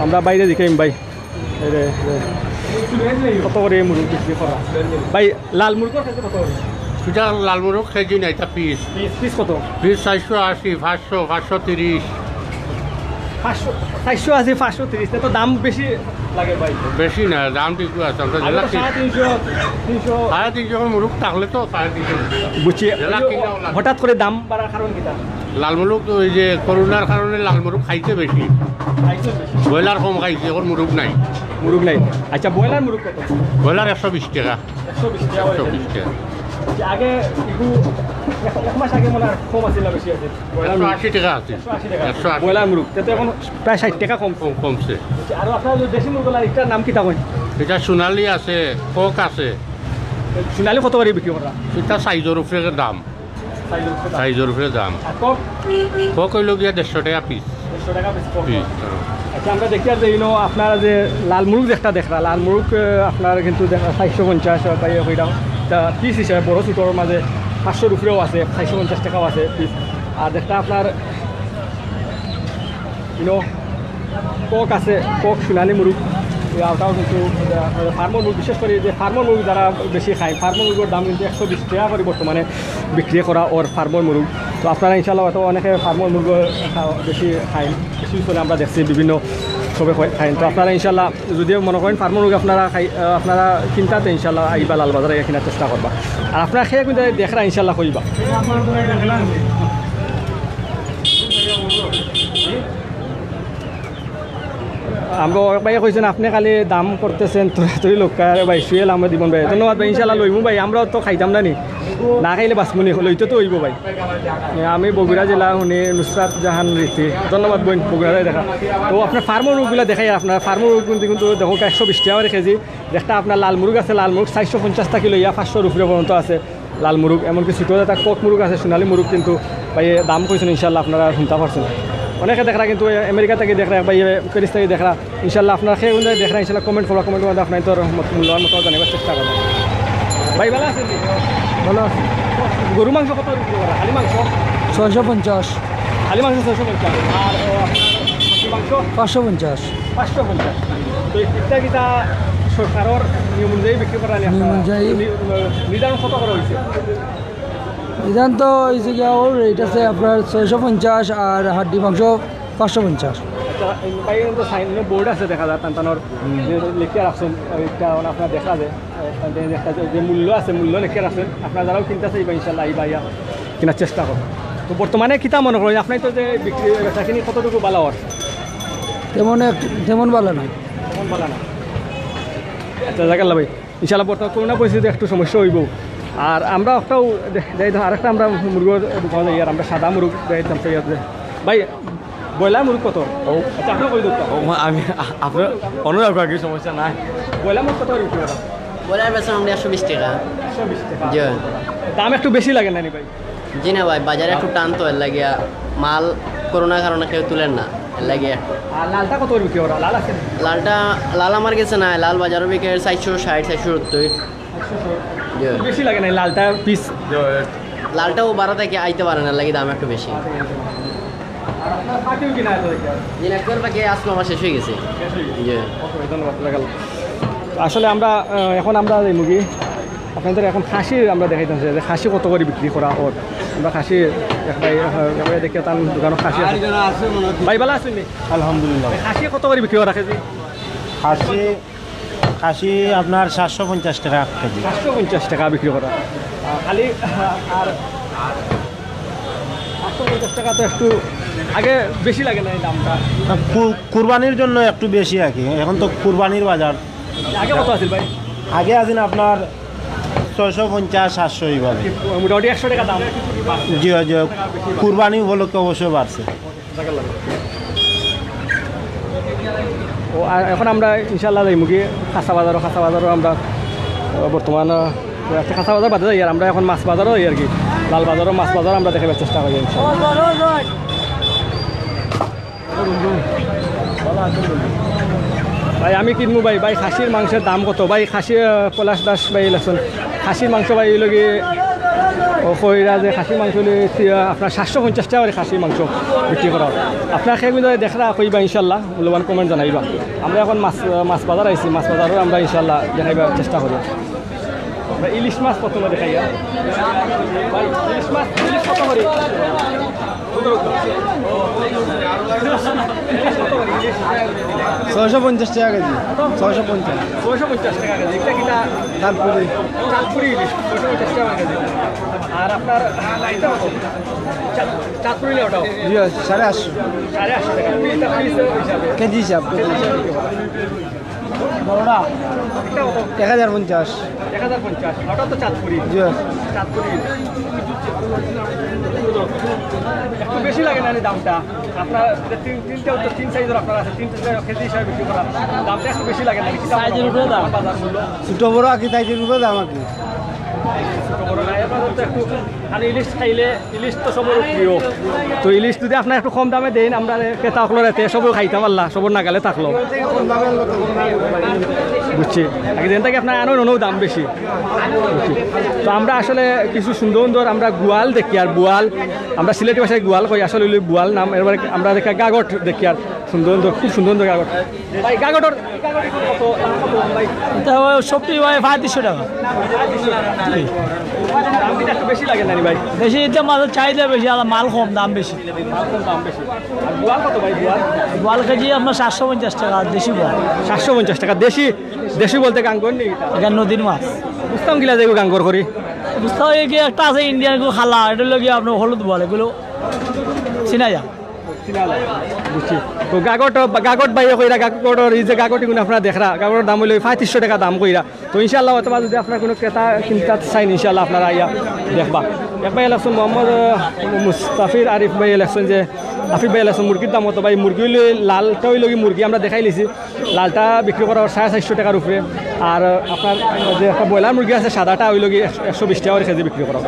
আমরা বাইরে জিকাইমু ভাই। এই রে, এই রে। কত করি এই মুরুগ বিক্রি করা? ভাই, লাল মুরুগর কেজি কত করি? ইটা লাল মুরুগ কেজি না, ইটা পিস। পিস, পিস কত? পিস চাইরশো আশি, পাঁচশো, পাঁচশো তিরিশ। পাঁচশো, চাইরশো আশি, পাঁচশো তিরিশ, তে তো দাম বেশি লাগে ভাই। বেশি না, দাম ঠিক আছে। আমরা আগে তো যেটা কিন- সাড়ে তিনশো, তিনশো। সাড়ে তিনশো মুরুগ থাকলে তো সাড়ে তিনশো। বুঝছি। যেটা কিনা ওলা। হঠাৎ করে দাম বাড়ার কারণ কিতা? লাল মুরুগ তো ওই যে করোনার কারণে লাল মুরুগ খাইছে বেশি। খাইছে বেশি। ব্রয়লার কম খাইছে, এখন মুরুগ নাই। মুরুগ নাই। আচ্ছা, ব্রয়লার মুরুগ কত? ব্রয়লার একশো বিশ টেকা। একশো বিশ টেকা। একশো বিশ টেকা। আচ্ছা, আগে একটু এক, এক মাস আগে মনে হয় কম আছিল না, বেশি আছে? ব্রয়লার একশো আশি মুরুগ। টেকা আছে। একশো আশি টেকা আছে। একশো আশি। ব্রয়লার মুরুগ, তে তো এখন প্রায় ষাট টেকা কম। কম, কমছে। আচ্ছা, আর আপনার যে দেশি মুরগি, এটার নাম কিতা কইন? এটা সোনালি আছে, কক আছে। সোনালি কত করি বিক্রি করা? এটা সাইজর উপরে দাম। সাইজর উপরে দাম। সাইজর উপরে দাম। আর কক? কক অইলো গিয়া দেড়শো টেকা পিস। দেড়শো টেকা পিস কক। পিস, হ্যাঁ। আচ্ছা, আমরা দেখি আর যে ইনো আপনারা যে লাল মুরুগ যেটা দেখরা, লাল মুরুগ, আহ, আপনারা কিন্তু দেখরা চাইরশো পঞ্চাশ বা ইয়ে কইরা, তা পিস হিসাবে বড় ছোটর মাঝে পাঁচশোর উপরেও আছে, চাইরশো পঞ্চাশ টেকাও আছে পিস। আর যেটা আপনার ইনো কক আছে, কক সোনালি মুরুগ, এই আওতাও কিন্তু, আহ, ফার্মর মুরুগ, বিশেষ করে যে ফার্মর মুরুগ যারা বেশি খায়, ফার্মর মুরুগর দাম কিন্তু একশো বিশ টেকা করি বর্তমানে বিক্রি করা অর ফার্মর মুরুগ। তো আপনারা ইনশাল্লাহ হয়তো অনেকে ফার্মর মুরুগ, আহ, বেশি খায়, বেশি করে আমরা দেখছি বিভিন্ন সবে খায়। তো আপনারা ইনশাল্লাহ যদি মনে করেন ফার্মর মুরুগ আপনারা খাই, আহ, আপনারা কিনতা তে ইনশাল্লাহ আইবা লাল বাজারে কিনার চেষ্টা করবা। আর আপনারা খেয়ে কিন্তু দেখরা ইনশাল্লাহ কইবা। আমরা অনেক ভাইয়ে কইছেন, "আপনি খালি দাম করতেছেন, তরাতরি লোক।" আরে ভাই, সুয়েল আহমেদ ইমন ভাই, ধন্যবাদ ভাই। ইনশাল্লাহ লইমু ভাই, আমরাও তো খাইতাম না নি, না খাইলে বাঁচমু নি, লইতে তো অইবো ভাই। আমি বগুড়া জেলা, উনি নুসরাত জাহান রীতি, ধন্যবাদ বইন, বগুড়া যাই দেখা। তো আপনার ফার্মর মুরুগগুলা দেখাই, আপনার ফার্মর মুরুগ কিন্তু, কিন্তু দেখো একশো বিশ টেকা করে কেজি। একটা আপনার লাল মুরুগ আছে, লাল মুরুগ চাইরশো পঞ্চাশ থাকি লইয়া পাঁচশোর উপরে পর্যন্ত আছে। লাল মুরুগ, এমনকি ছোটো একটা কক মুরুগ আছে, সোনালী মুরুগ, কিন্তু ভাই দাম কইছেন, ইনশাল্লাহ আপনারা শুনতে পারছেন। অনেকে দেখরা কিন্তু আমেরিকা থাকি দেখরা, ভাই প্যারিস থাকি দেখরা, ইনশাল্লাহ আপনারা খেয়ে দেখরা, ইনশাল্লাহ কমেন্ট করবা, কমেন্ট করবা, আপনারা তোর মত-, মূল্যবান মতো জানাবার চেষ্টা করবা। ভাই ভালো আছেন? ভালো আছি। গরু মাংস কত বিক্রি করা? খালি মাংস? ছয়শো পঞ্চাশ। খালি মাংস ছয়শো পঞ্চাশ। আর, ও, আপনার খাসি মাংস? পাঁচশো পঞ্চাশ। পাঁচশো পঞ্চাশ। তো এটা কিতা সরকারর নিয়ম অনুযায়ী বিক্রি করা নি আপনারা? নিয়ম অনুযায়ী। নি-, নির্ধারণ কত করা হয়েছে? ইদান তো হয়েছে গিয়া, ওর রেট আছে আপনার ছয়শো পঞ্চাশ আর হাড্ডি মাংস পাঁচশো পঞ্চাশ। আচ্ছা, এই ভাই, কিন্তু সাইন বোর্ড আছে দেখা যায়, টান টানোর যে লেখিয়া রাখছেন, ওইটা মানে আপনার দেখা যায়, এ, দেখা যায় যে মূল্য আছে, মূল্য লেখিয়া রাখছেন। আপনারা যারাও কিনতে চাইবা, ইনশাল্লাহ, এই ভাইয়া কেনার চেষ্টা করো। তো বর্তমানে কিতা মনে করেন, আপনি তো যে বিক্রি, বেচা কিনি কতটুকু ভালো অর? তেমন এক, তেমন ভালো নাই। তেমন ভালো না। আচ্ছা, জাকাল্লা ভাই, ইনশাল্লাহ বর্তমান করোনা পরিস্থিতিতে একটু সমস্যা হইব। আর আমরা একটাও দে-, যাই ধর, আরেকটা আমরা মুরগর দোকানে যাই, আর আমরা সাদা মুরগ যাই, দাম চাই আছে। ভাই, ব্রয়লার মুরগ কত? ও। আচ্ছা, আপনি কই দোকান? ও, মা, আমি, আ-, আপনার অনুরোধ করার কিছু সমস্যা নাই। ব্রয়লার মুরগ কত করে বিক্রি করা? ব্রয়লার বেচা আমরা একশো বিশ টাকা। একশো বিশ টাকা। জি। দাম একটু বেশি লাগে না নি ভাই? জি না ভাই, বাজারে একটু টান তো, এর লাগিয়া মাল করোনার কারণে কেউ তুলের না, এর লাগিয়া। আর লালটা কত করে বিক্রি করা? লাল আছে নি? লালটা, লাল আমার গেছে নাই, লাল বাজারো বিকে চাইরশো ষাইট, চাইরশো সত্তইর। চাইরশো ষাইট। জি। বেশি লাগে না লালটা পিস? জি। লালটাও বারা থাকি আইতে পারে না, এর লাগি দাম একটু বেশি। আর আপনার পাখিও কিনা আছে দেখি আর? জি না, একবার পাখি আসলো, আমার শেষ হয়ে গেছে। শেষ হয়ে গেছে? জি। ওকে, ধন্যবাদ, দেখা গেল। আসলে আমরা, আহ, এখন আমরা এই মুরগি আপনাদের এখন খাসি আমরা দেখাইতাম যে খাসি কত করি বিক্রি করা অর। আমরা খাসি এক ভাই, এক ভাই দেখি তার দোকানো খাসি আছে। ভাই, ভালা আছইন নি? আলহামদুলিল্লাহ। খাসি কত করি বিক্রি করা কেজি? খাসি, খাসি আপনার সাতশো পঞ্চাশ টাকা কেজি। সাতশো পঞ্চাশ টাকা বিক্রি করা। আহ, খালি, আহ, আর সাতশো পঞ্চাশ টাকা তো একটু আগে বেশি লাগে না এই দামটা? না, কু-, কুরবানির জন্য একটু বেশি আর কি। এখন তো কুরবানির বাজার। আগে কত আছিল ভাই? আগে আছিল আপনার ছয়শো পঞ্চাশ, সাতশো এইভাবে। মোটামুটি একশো টাকা দাম। জি, জি। কুরবানি উপলক্ষে অবশ্যই বাড়ছে। ও, আর এখন আমরা ইনশাআল্লাহ যাইমুগি খাসা বাজারও, খাসা বাজারও আমরা, আহ, বর্তমান, আহ, একটা খাসা বাজার বাদে যাই, আর আমরা এখন মাছ বাজারও যাই আর কি। লাল বাজারও, মাছ বাজারও আমরা দেখাবার চেষ্টা করি ইনশাআল্লাহ। ভাই, আমি কিনমু ভাই, ভাই, খাসির মাংসের দাম কত? ভাই, খাসি, আহ, পলাশ দাস ভাই লেখছেন, খাসির মাংস ভাই, অইলো গি, ও কইরা যে খাসির মাংস অইলো, আহ, আপনার সাতশো পঞ্চাশ টাকা করি খাসির মাংস বিক্রি করা অর। আপনারা কেউ যদি দেখরা কইবা ইনশাআল্লাহ, মূল্যবান comment জানাইবা। আমরা এখন মাছ, আহ, মাছ বাজার আইছি, মাছ বাজারও আমরা ইনশাআল্লাহ দেখাইবার চেষ্টা করি। আমরা ইলিশ মাছ প্রথমে দেখাইয়া। ভাই, ইলিশ মাছ, ইলিশ কত করি? ছয়শো পঞ্চাশ টাকা কেজি। ছয়শো পঞ্চাশ। ছয়শো পঞ্চাশ টাকা কেজি। এটা কিতা? চাঁদপুরি। চাঁদপুরি ইলিশ, ছয়শো পঞ্চাশ টাকা কেজি। আর আপনার এটা কত? চাঁদ-, চাঁদপুরি না ওটাও? জি, সাড়ে আটশো। সাড়ে আটশো টাকা। এটা piece হিসাবে? কেজি হিসাব, কেজি হিসাব। বড়টা? এটা কত? এক হাজার পঞ্চাশ। এক হাজার পঞ্চাশ। ওটা তো চাঁদপুরি। জি। চাঁদপুরি। একটু বেশি লাগে না নি দামটা? আপনার যে তিন, তিনটা তো তিন size-র আপনার আছে, তিনটা কেজি হিসাবে বিক্রি করা। দামটা একটু বেশি লাগে না নি? Size-র উপরে দাম। বাজার মূল্য। ছোট বড় আর কি, size-র উপরে দাম আর কি। ছোট বড় না, এর মাঝে তো একটু, মানে, ইলিশ খাইলে ইলিশ তো সবর প্রিয়। তো ইলিশ যদি আপনারা একটু কম দামে দেইন, আমরা ক্রেতা অকলর এতে সবর খাইতা পারলা, সবর নাগালে থাকলো। বুঝছি। আগে যেন থাকি আপনার আনো, অনো দাম বেশি। বুঝছি। তো আমরা আসলে কিছু সুন্দর সুন্দর আমরা গুয়াল দেখি, আর বুয়াল, আমরা সিলেটি ভাষায় গুয়াল কই, আসলে অইলো বুয়াল নাম। এরপরে আমরা দেখি গাগট দেখি, আর সুন্দর সুন্দর, খুব সুন্দর সুন্দর গাগট। ভাই, গাগটর, গাগটর কত, দাম কত, ভাই? এটা ওই সবটি ভাই পঁয়ত্রিশশো টাকা। দাম কিন্তু একটু বেশি লাগে না নি ভাই? বেশি, এটা মালের চাহিদা বেশি, আর মাল কম, দাম বেশি। মাল কম, দাম বেশি। আর বোয়াল কত ভাই, বোয়াল? বোয়াল কেজি আপনার সাতশো পঞ্চাশ টাকা, দেশি বোয়াল। সাতশো পঞ্চাশ টাকা, দেশি, দেশি বলতে গাঙ্গর নি এটা? এটা নদীর মাছ। বুঝতাম কিলা যে গাঙ্গর করি? বুঝতাম এই যে একটা আছে ইন্ডিয়ান, এগুলো খালা, এটা অইলো গিয়া আপনার হলুদ বোয়াল, এগুলো চিনা যায়। বুঝছি। তো গাগট, গাগট ভাইয়ে কইরা, গাগটর এই যে গাগট ইগুন আপনারা দেখরা, গাগটর দাম অইলো পঁয়ত্রিশশো টাকা দাম কইরা। তো ইনশাআল্লাহ অথবা যদি আপনার কোনো ক্রেতা কিনতে চাইন, ইনশাআল্লাহ আপনারা আইয়া দেখবা। এক ভাই লেখছেন মোহাম্মদ, আহ, মুস্তাফির আরিফ ভাই লেখছেন যে, আফিফ ভাই লেখছেন মুরগির দাম কত ভাই? মুরগি অইলো লালটা অইলো গি মুরগি আমরা দেখাইলিছি, লালটা বিক্রি করা অর সাড়ে চারশো টাকার উপরে। আর আপনার যে একটা ব্রয়লার মুরগি আছে সাদাটা অইলো গি একশো, একশো বিশ টাকা করি কেজি বিক্রি করা।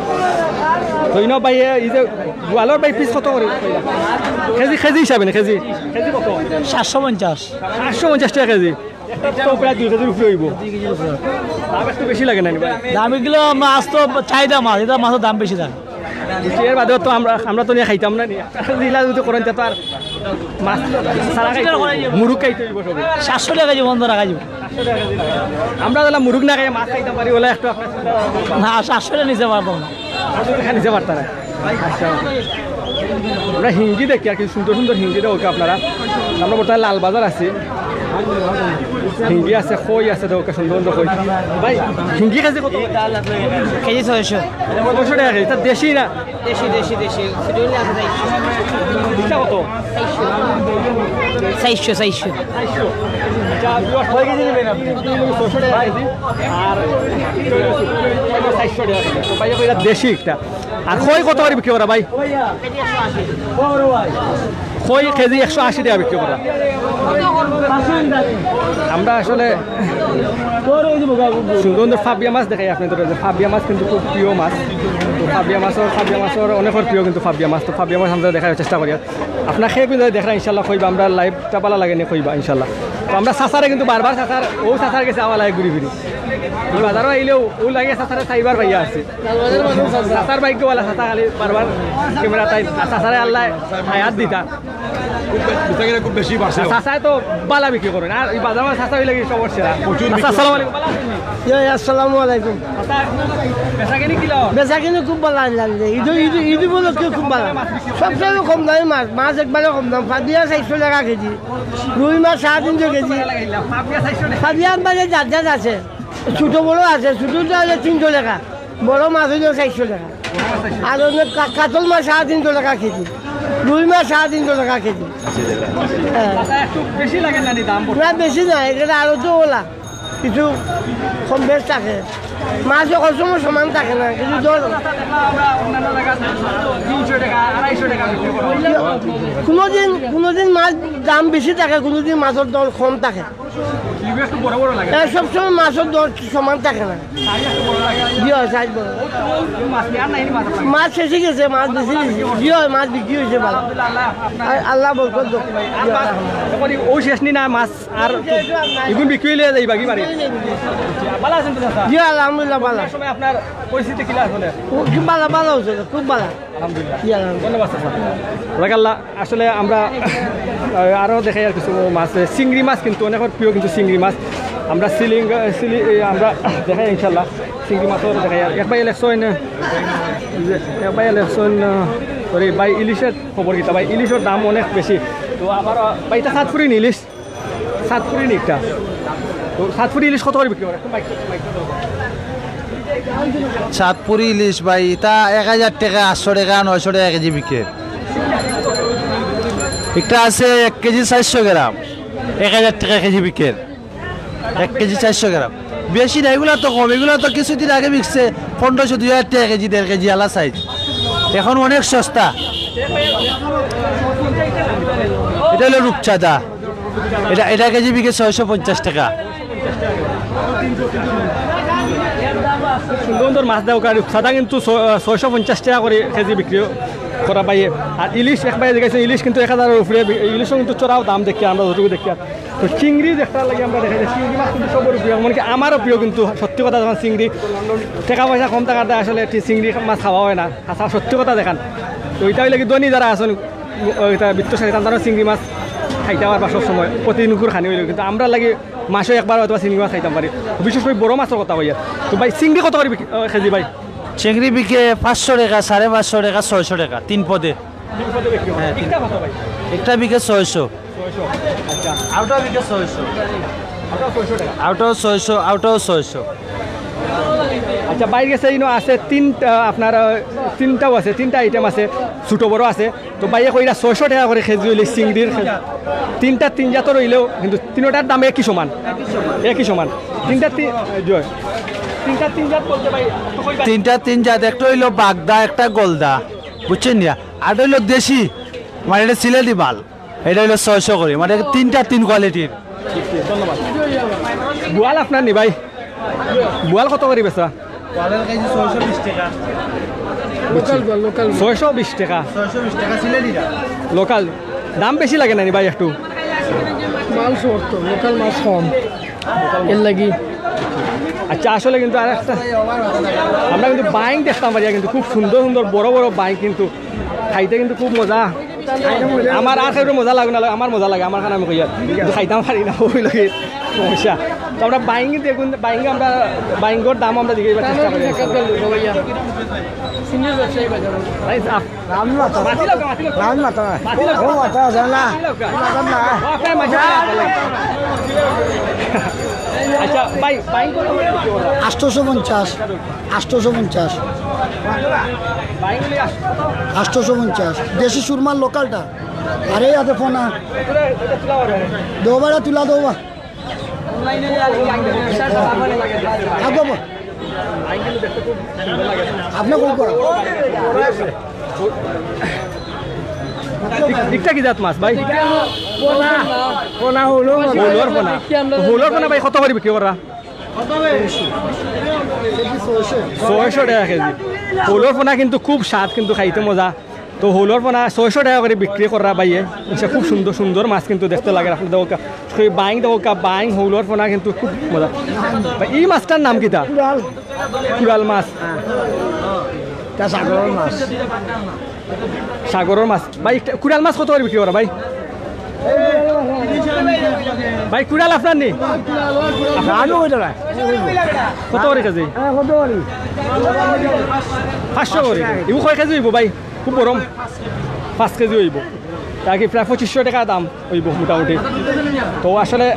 তো ইনো ভাই এই যে বোয়ালর ভাই piece কত করি? কেজি, কেজি হিসাবে না, কেজি? কেজি কত? সাতশো পঞ্চাশ। সাতশো পঞ্চাশ টাকা কেজি। একটা তো প্রায় দুই কেজির উপরে অইবো। দাম একটু বেশি লাগে না নি ভাই? দাম এগুলো মাছ তো চাহিদা মাছ, এটা মাছের দাম বেশি দাম। বুঝছি, এর বাদেও তো আমরা, আমরা তো নিয়া খাইতাম না নি। আপনারা যেলা যদি করেন, তে তো আর মাছ ছাড়া খাইতে অইবো। মুরুগ খাইতে অইবো সবে। সাতশো টাকা কেজি বন্ধ রাখা যাবে। সাতশো টাকা কেজি। আমরা যেলা মুরুগ না খাইয়া মাছ খাইতাম পারি, অলা একটু আপনার না, সাতশো টাকা নিতে পারবো না। সাতশো টাকা নিতে পারতা না। আচ্ছা। আমরা হিঙ্গি দেখি আর কি, সুন্দর সুন্দর হিঙ্গি দেখউক্কা আপনারা। আমরা বর্তমানে লালবাজার আছি। হিঙ্গি আছে, কই আছে, দেখউক্কা সুন্দর সুন্দর কই। ভাই, হিঙ্গি কেজি কত? কেজি ছয়শো। ছয়শো টাকা কেজি, এটা দেশি না? দেশি, দেশি, দেশি। সেটা অইলে আছে চারশো। এটা কত? চারশো, চারশো। চারশো। আচ্ছা, viewers, কয় কেজি নিবেন আপনি? ছয়শো টাকা কেজি। আর চারশো টাকা কেজি। তো ভাই, এটা দেশি একটা। আর কই কত করি বিক্রি করা ভাই? কই কেজি একশো আশি টাকা বিক্রি করা। আমরা আসলে সুন্দর সুন্দর পাবিয়া মাছ দেখাই আপনাদের, যে পাবিয়া মাছ কিন্তু খুব প্রিয় মাছ। তো পাবিয়া মাছর, পাবিয়া মাছর অনেকর প্রিয় কিন্তু পাবিয়া মাছ। তো পাবিয়া মাছ আমরা দেখার চেষ্টা করি। আপনারা কেউ যদি দেখরা ইনশাআল্লাহ কইবা, আমরা live-টা ভালা লাগে নি কইবা ইনশাআল্লাহ। তো আমরা চাচারে কিন্তু বারবার চাচার, অউ চাচার গেছে আওয়া লাগে ঘুরি ফিরি। এই বাজারো আইলেও অউ লাগে চাচারে চাইবার পাইয়া আছি। চাচার ভাগ্য ভালা, চাচা খালি বারবার camera তাই, আর চাচারে আল্লায় হায়াত দিতা। খুব বে-, বেচাকেনা খুব বেশি বাড়ছে। চাচায় তো বালা বিক্রি করইন, আর ই বাজারো চাচা অইলা গি সবর সেরা। প্রচুর বিক্রি। আসসালামু আলাইকুম, বালা আছইন নি? জি, আসসালামু আলাইকুম। চাচা, বেচাকেনি কিলা? বেচাকেনি খুব বালা লাগছে। ইদু, ইদু, ইদু বলতে খুব বালা। সবসময় কম দামি মাছ, মাছ একবারে কম দাম। পাবিয়া চাইরশো টেকা কেজি, রুই মাছ সাড়ে তিনশো কেজি। পাবিয়া চাইরশো টেকা। পাবিয়া মানে জাত জাত আছে, ছোট বড় আছে। ছোটটা অইলে তিনশো টেকা, বড় মাছ অইলে চাইরশো টেকা। আর অইলে কা-, কাতল মাছ সাড়ে তিনশো টেকা কেজি, রুই মাছ সাড়ে তিনশো টেকা কেজি। হ্যাঁ। চাচা, একটু বেশি লাগে না নি দাম? না, বেশি না, এখানে আরো তো ওলা কিছু কম বেশ থাকে। মাছ সব সময় সমান থাকে না, কিছু দর আমরা অন্যান্য জায়গায় তিনশো টেকা, আড়াইশো টেকা বিক্রি করা হয়। কোনোদিন, কোনোদিন মাছ দাম বেশি থাকে, কোনোদিন মাছর দর কম থাকে। ইগু একটু বড় বড় লাগে। এ, সবসময় মাছর দর সমান থাকে না। সাইজ একটু বড় লাগে। জি অয়, সাইজ বড়। ও, ও, ও মাছ নিয়ে আর নাই, মাছ আপনার? মাছ শেষ অই গেছে, মাছ বেশি গেছে। জি অয়, মাছ বিক্রি অইছে ভালা। আলহামদুলিল্লাহ, আল্লাহ আপনার আর আল্লাহ বরকত দেউক। আর জি, মাছ, আলহামদুলিল্লাহ। এখন ও শেষ নি না মাছ, আর ইগুন বিক্রি অইলে যাইবা গি বাড়ি? ভালা আছইন তো চাচা? জি, আলহামদুলিল্লাহ, ভালা। এই সময় আপনার পরিস্থিতি কিলা চলে? ও, খুব ভালা, ভালা অইছে, খুব ভালা। আলহামদুলিল্লাহ। জি, আলহামদুলিল্লাহ। ধন্যবাদ চাচা। জাজাকাল্লাহ। আসলে আমরা, আহ, আরো দেখাইয়ার কিছু মাছ, চিংড়ি মাছ কিন্তু অনেকর প্রিয় কিন্তু চিংড়ি মাছ। আমরা সিলিং, আহ, সিলি-, এই আমরা দেখাই ইনশাল্লাহ চিংড়ি মাছও দেখাইয়ার। এক ভাইয়ে লেখছইন, যে এক ভাইয়ে লেখছইন, আহ, ওরে ভাই ইলিশর খবর কিতা ভাই? ইলিশর দাম অনেক বেশি। তো আবার, আহ, ভাই ইটা চাঁদপুরি নি ইলিশ? চাঁদপুরি নি ইটা? তো চাঁদপুরি ইলিশ কত করি বিক্রি করে? চাঁদপুরি ইলিশ ভাই, ইটা এক হাজার টেকা, আটশো টেকা, নয়শো টেকা কেজি বিকের। একটা আছে এক কেজি চাইরশো গ্রাম, এক হাজার টেকা কেজি বিকের। এক কেজি চাইরশো গ্রাম। বেশি না, ইগুলা তো কম, ইগুলা তো কিছুদিন আগে বিকছে পনেরোশো, দুই হাজার টেকা কেজি, দেড় কেজি আলা সাইজ। এখন অনেক সস্তা। ইটা অইলো রূপচাঁদা, ইটা, ইটা কেজি বিকে ছয়শো পঞ্চাশ টেকা। সুন্দর সুন্দর মাছ দেও, কারণ সাদা কিন্তু ছ-, ছয়শো পঞ্চাশ টেকা করি কেজি বিক্রি করা ভাইয়ে। আর ইলিশ এক ভাইয়ে দেখাইছে, ইলিশ কিন্তু এক হাজারর উপরে বি-, ইলিশও কিন্তু চড়াও দাম দেখি আমরা যতটুকু দেখি। আর তো চিংড়ি দেখতে লাগি আমরা দেখাই যে চিংড়ি মাছ কিন্তু সবর প্রিয়, এমনকি আমারও প্রিয়। কিন্তু সত্যি কথা যখন চিংড়ি, টেকা পয়সা কম থাকাতে আসলে টি-, চিংড়ি মাছ খাওয়া অয় না। আচ্ছা, সত্যি কথা দেখান, তো ইটা অইলে কি ধনী যারা আছইন, ও, ইটা বিত্তশালী, তারা চিংড়ি মাছ খাইতা পারবা সব সময়, প্রতিদিন কুর খানি অইলেও। কিন্তু আমরার লাগি মাসো একবার হয়তো বা চিংড়ি মাছ খাইতাম পারি, বিশেষ করি বড় মাছর কথা কইয়া। তো ভাই, চিংড়ি কত করি বিক্রি, আহ, কেজি ভাই? চিংড়ি বিকে পাঁচশো টেকা, সাড়ে পাঁচশো টেকা, ছয়শো টেকা, তিন পদে। তিন পদে বিক্রি হয়। হ্যাঁ, তিন। ইটা কত ভাই? একটা বিকে ছয়শো। ছয়শো। আচ্ছা। আউটা বিকে ছয়শো। আউটাও ছয়শো টেকা। আউটাও ছয়শো, আউটাও ছয়শো। আচ্ছা, ভাইর গেছে ইনো আছে তিনটা, আপনার, আহ, তিনটাও আছে, তিনটা আইটেম আছে, ছোট বড় আছে। তো ভাইয়ে কইরা ছয়শো টেকা করি কেজি অইলে চিংড়ির কেজি। তিনটা তিন জাতর অইলেও কিন্তু তিনোটার দাম একই সমান। একই সমান। তিনটা তিন, জি। তিনটা তিন জাত বলতে ভাই, একটু কইবা? তিনটা তিন জাত, একটা অইলো বাগদা, একটা গলদা, বুঝছইন নি? আর অইলো দেশি, মানে ইটা সিলেটি মাল। ইটা অইলো ছয়শো করি, মানে তিনটা তিন কোয়ালিটির। ধন্যবাদ। বোয়াল আপনার নি ভাই? বোয়াল কত করি বেচরা? বোয়ালর কেজি ছয়শো বিশ টেকা। বুঝছি। লোকাল বোয়াল, লোকাল বোয়াল। ছয়শো বিশ টেকা। ছয়শো বিশ টেকা সিলেটিটা। লোকাল। দাম বেশি লাগে না নি ভাই একটু? মাল শর্ট তো, লোকাল মাছ কম। এর লাগি। আচ্ছা, আসলে কিন্তু আর একটা, আমরা কিন্তু বাইং দেখতাম পারি, কিন্তু খুব সুন্দর সুন্দর বড় বড় বাইং কিন্তু খাইতে কিন্তু খুব মজা। আমার আর কেউর মজা লাগে না, আমার মজা লাগে, আমার খান আমি কইয়ার। কিন্তু খাইতাম পারি না, অউ লাগি সমস্যা। তো আমরা বাইং দেখুন, বাইং আমরা, বাইংর দাম আমরা জিগাইবার চেষ্টা করি। সিনিয়র ব্যবসায়ী বাজার। ভাই, আপ-, মাতি লউক্কা, মাতি লউক্কা। মাতি লউক্কা। ও, মাতা আছে না? মাতি লউক্কা। মাতা না। ও, আপনার মাঝে আচ্ছা, ভাই, বাইং কত করে বিক্রি কররা? আটশোশো পঞ্চাশ। আটশোশো পঞ্চাশ। বাইং অইলে আটশো। আটশোশো পঞ্চাশ। দেশি সুরমার লোকালটা। আরে, ইয়াতে ফোনা। দেওবা, তুলা দেওবা। আগো বা। আপনি কোন করা? ইটা কি জাত মাছ, ভাই? পোনা, পোনা হলো। হৌলর পোনা। হৌলর পোনা, ভাই, কত করি বিক্রি কররা? ছয়শো টেকা কেজি। হৌলর পোনা কিন্তু খুব স্বাদ, কিন্তু খাইতে মজা। তো হৌলর পোনা ছয়শো টেকা করি বিক্রি কররা ভাইয়ে। ইনশা খুব সুন্দর সুন্দর মাছ কিন্তু দেখতে লাগে। আপনি দেখউক্কা, বাইং দেখউক্কা, বাইং হৌলর পোনা কিন্তু খুব মজা। ভাই, ই মাছটার নাম কিতা? কুড়াল। কুড়াল মাছ। হ্যাঁ। ইটা সাগরর মাছ। সাগরর মাছ। ভাই, ইটা কুড়াল মাছ কত করি বিক্রি কররা ভাই? ভাই, কুড়াল আপনার নি? আমি ওই জায়গায়। কত করি কেজি? পাঁচশো করি। ইগু কয় কেজি অইবো ভাই? খুব গরম। পাঁচ কেজি অইবো। তা কি প্রায় পঁচিশশো টেকা দাম অইবো মোটামুটি। তো আসলে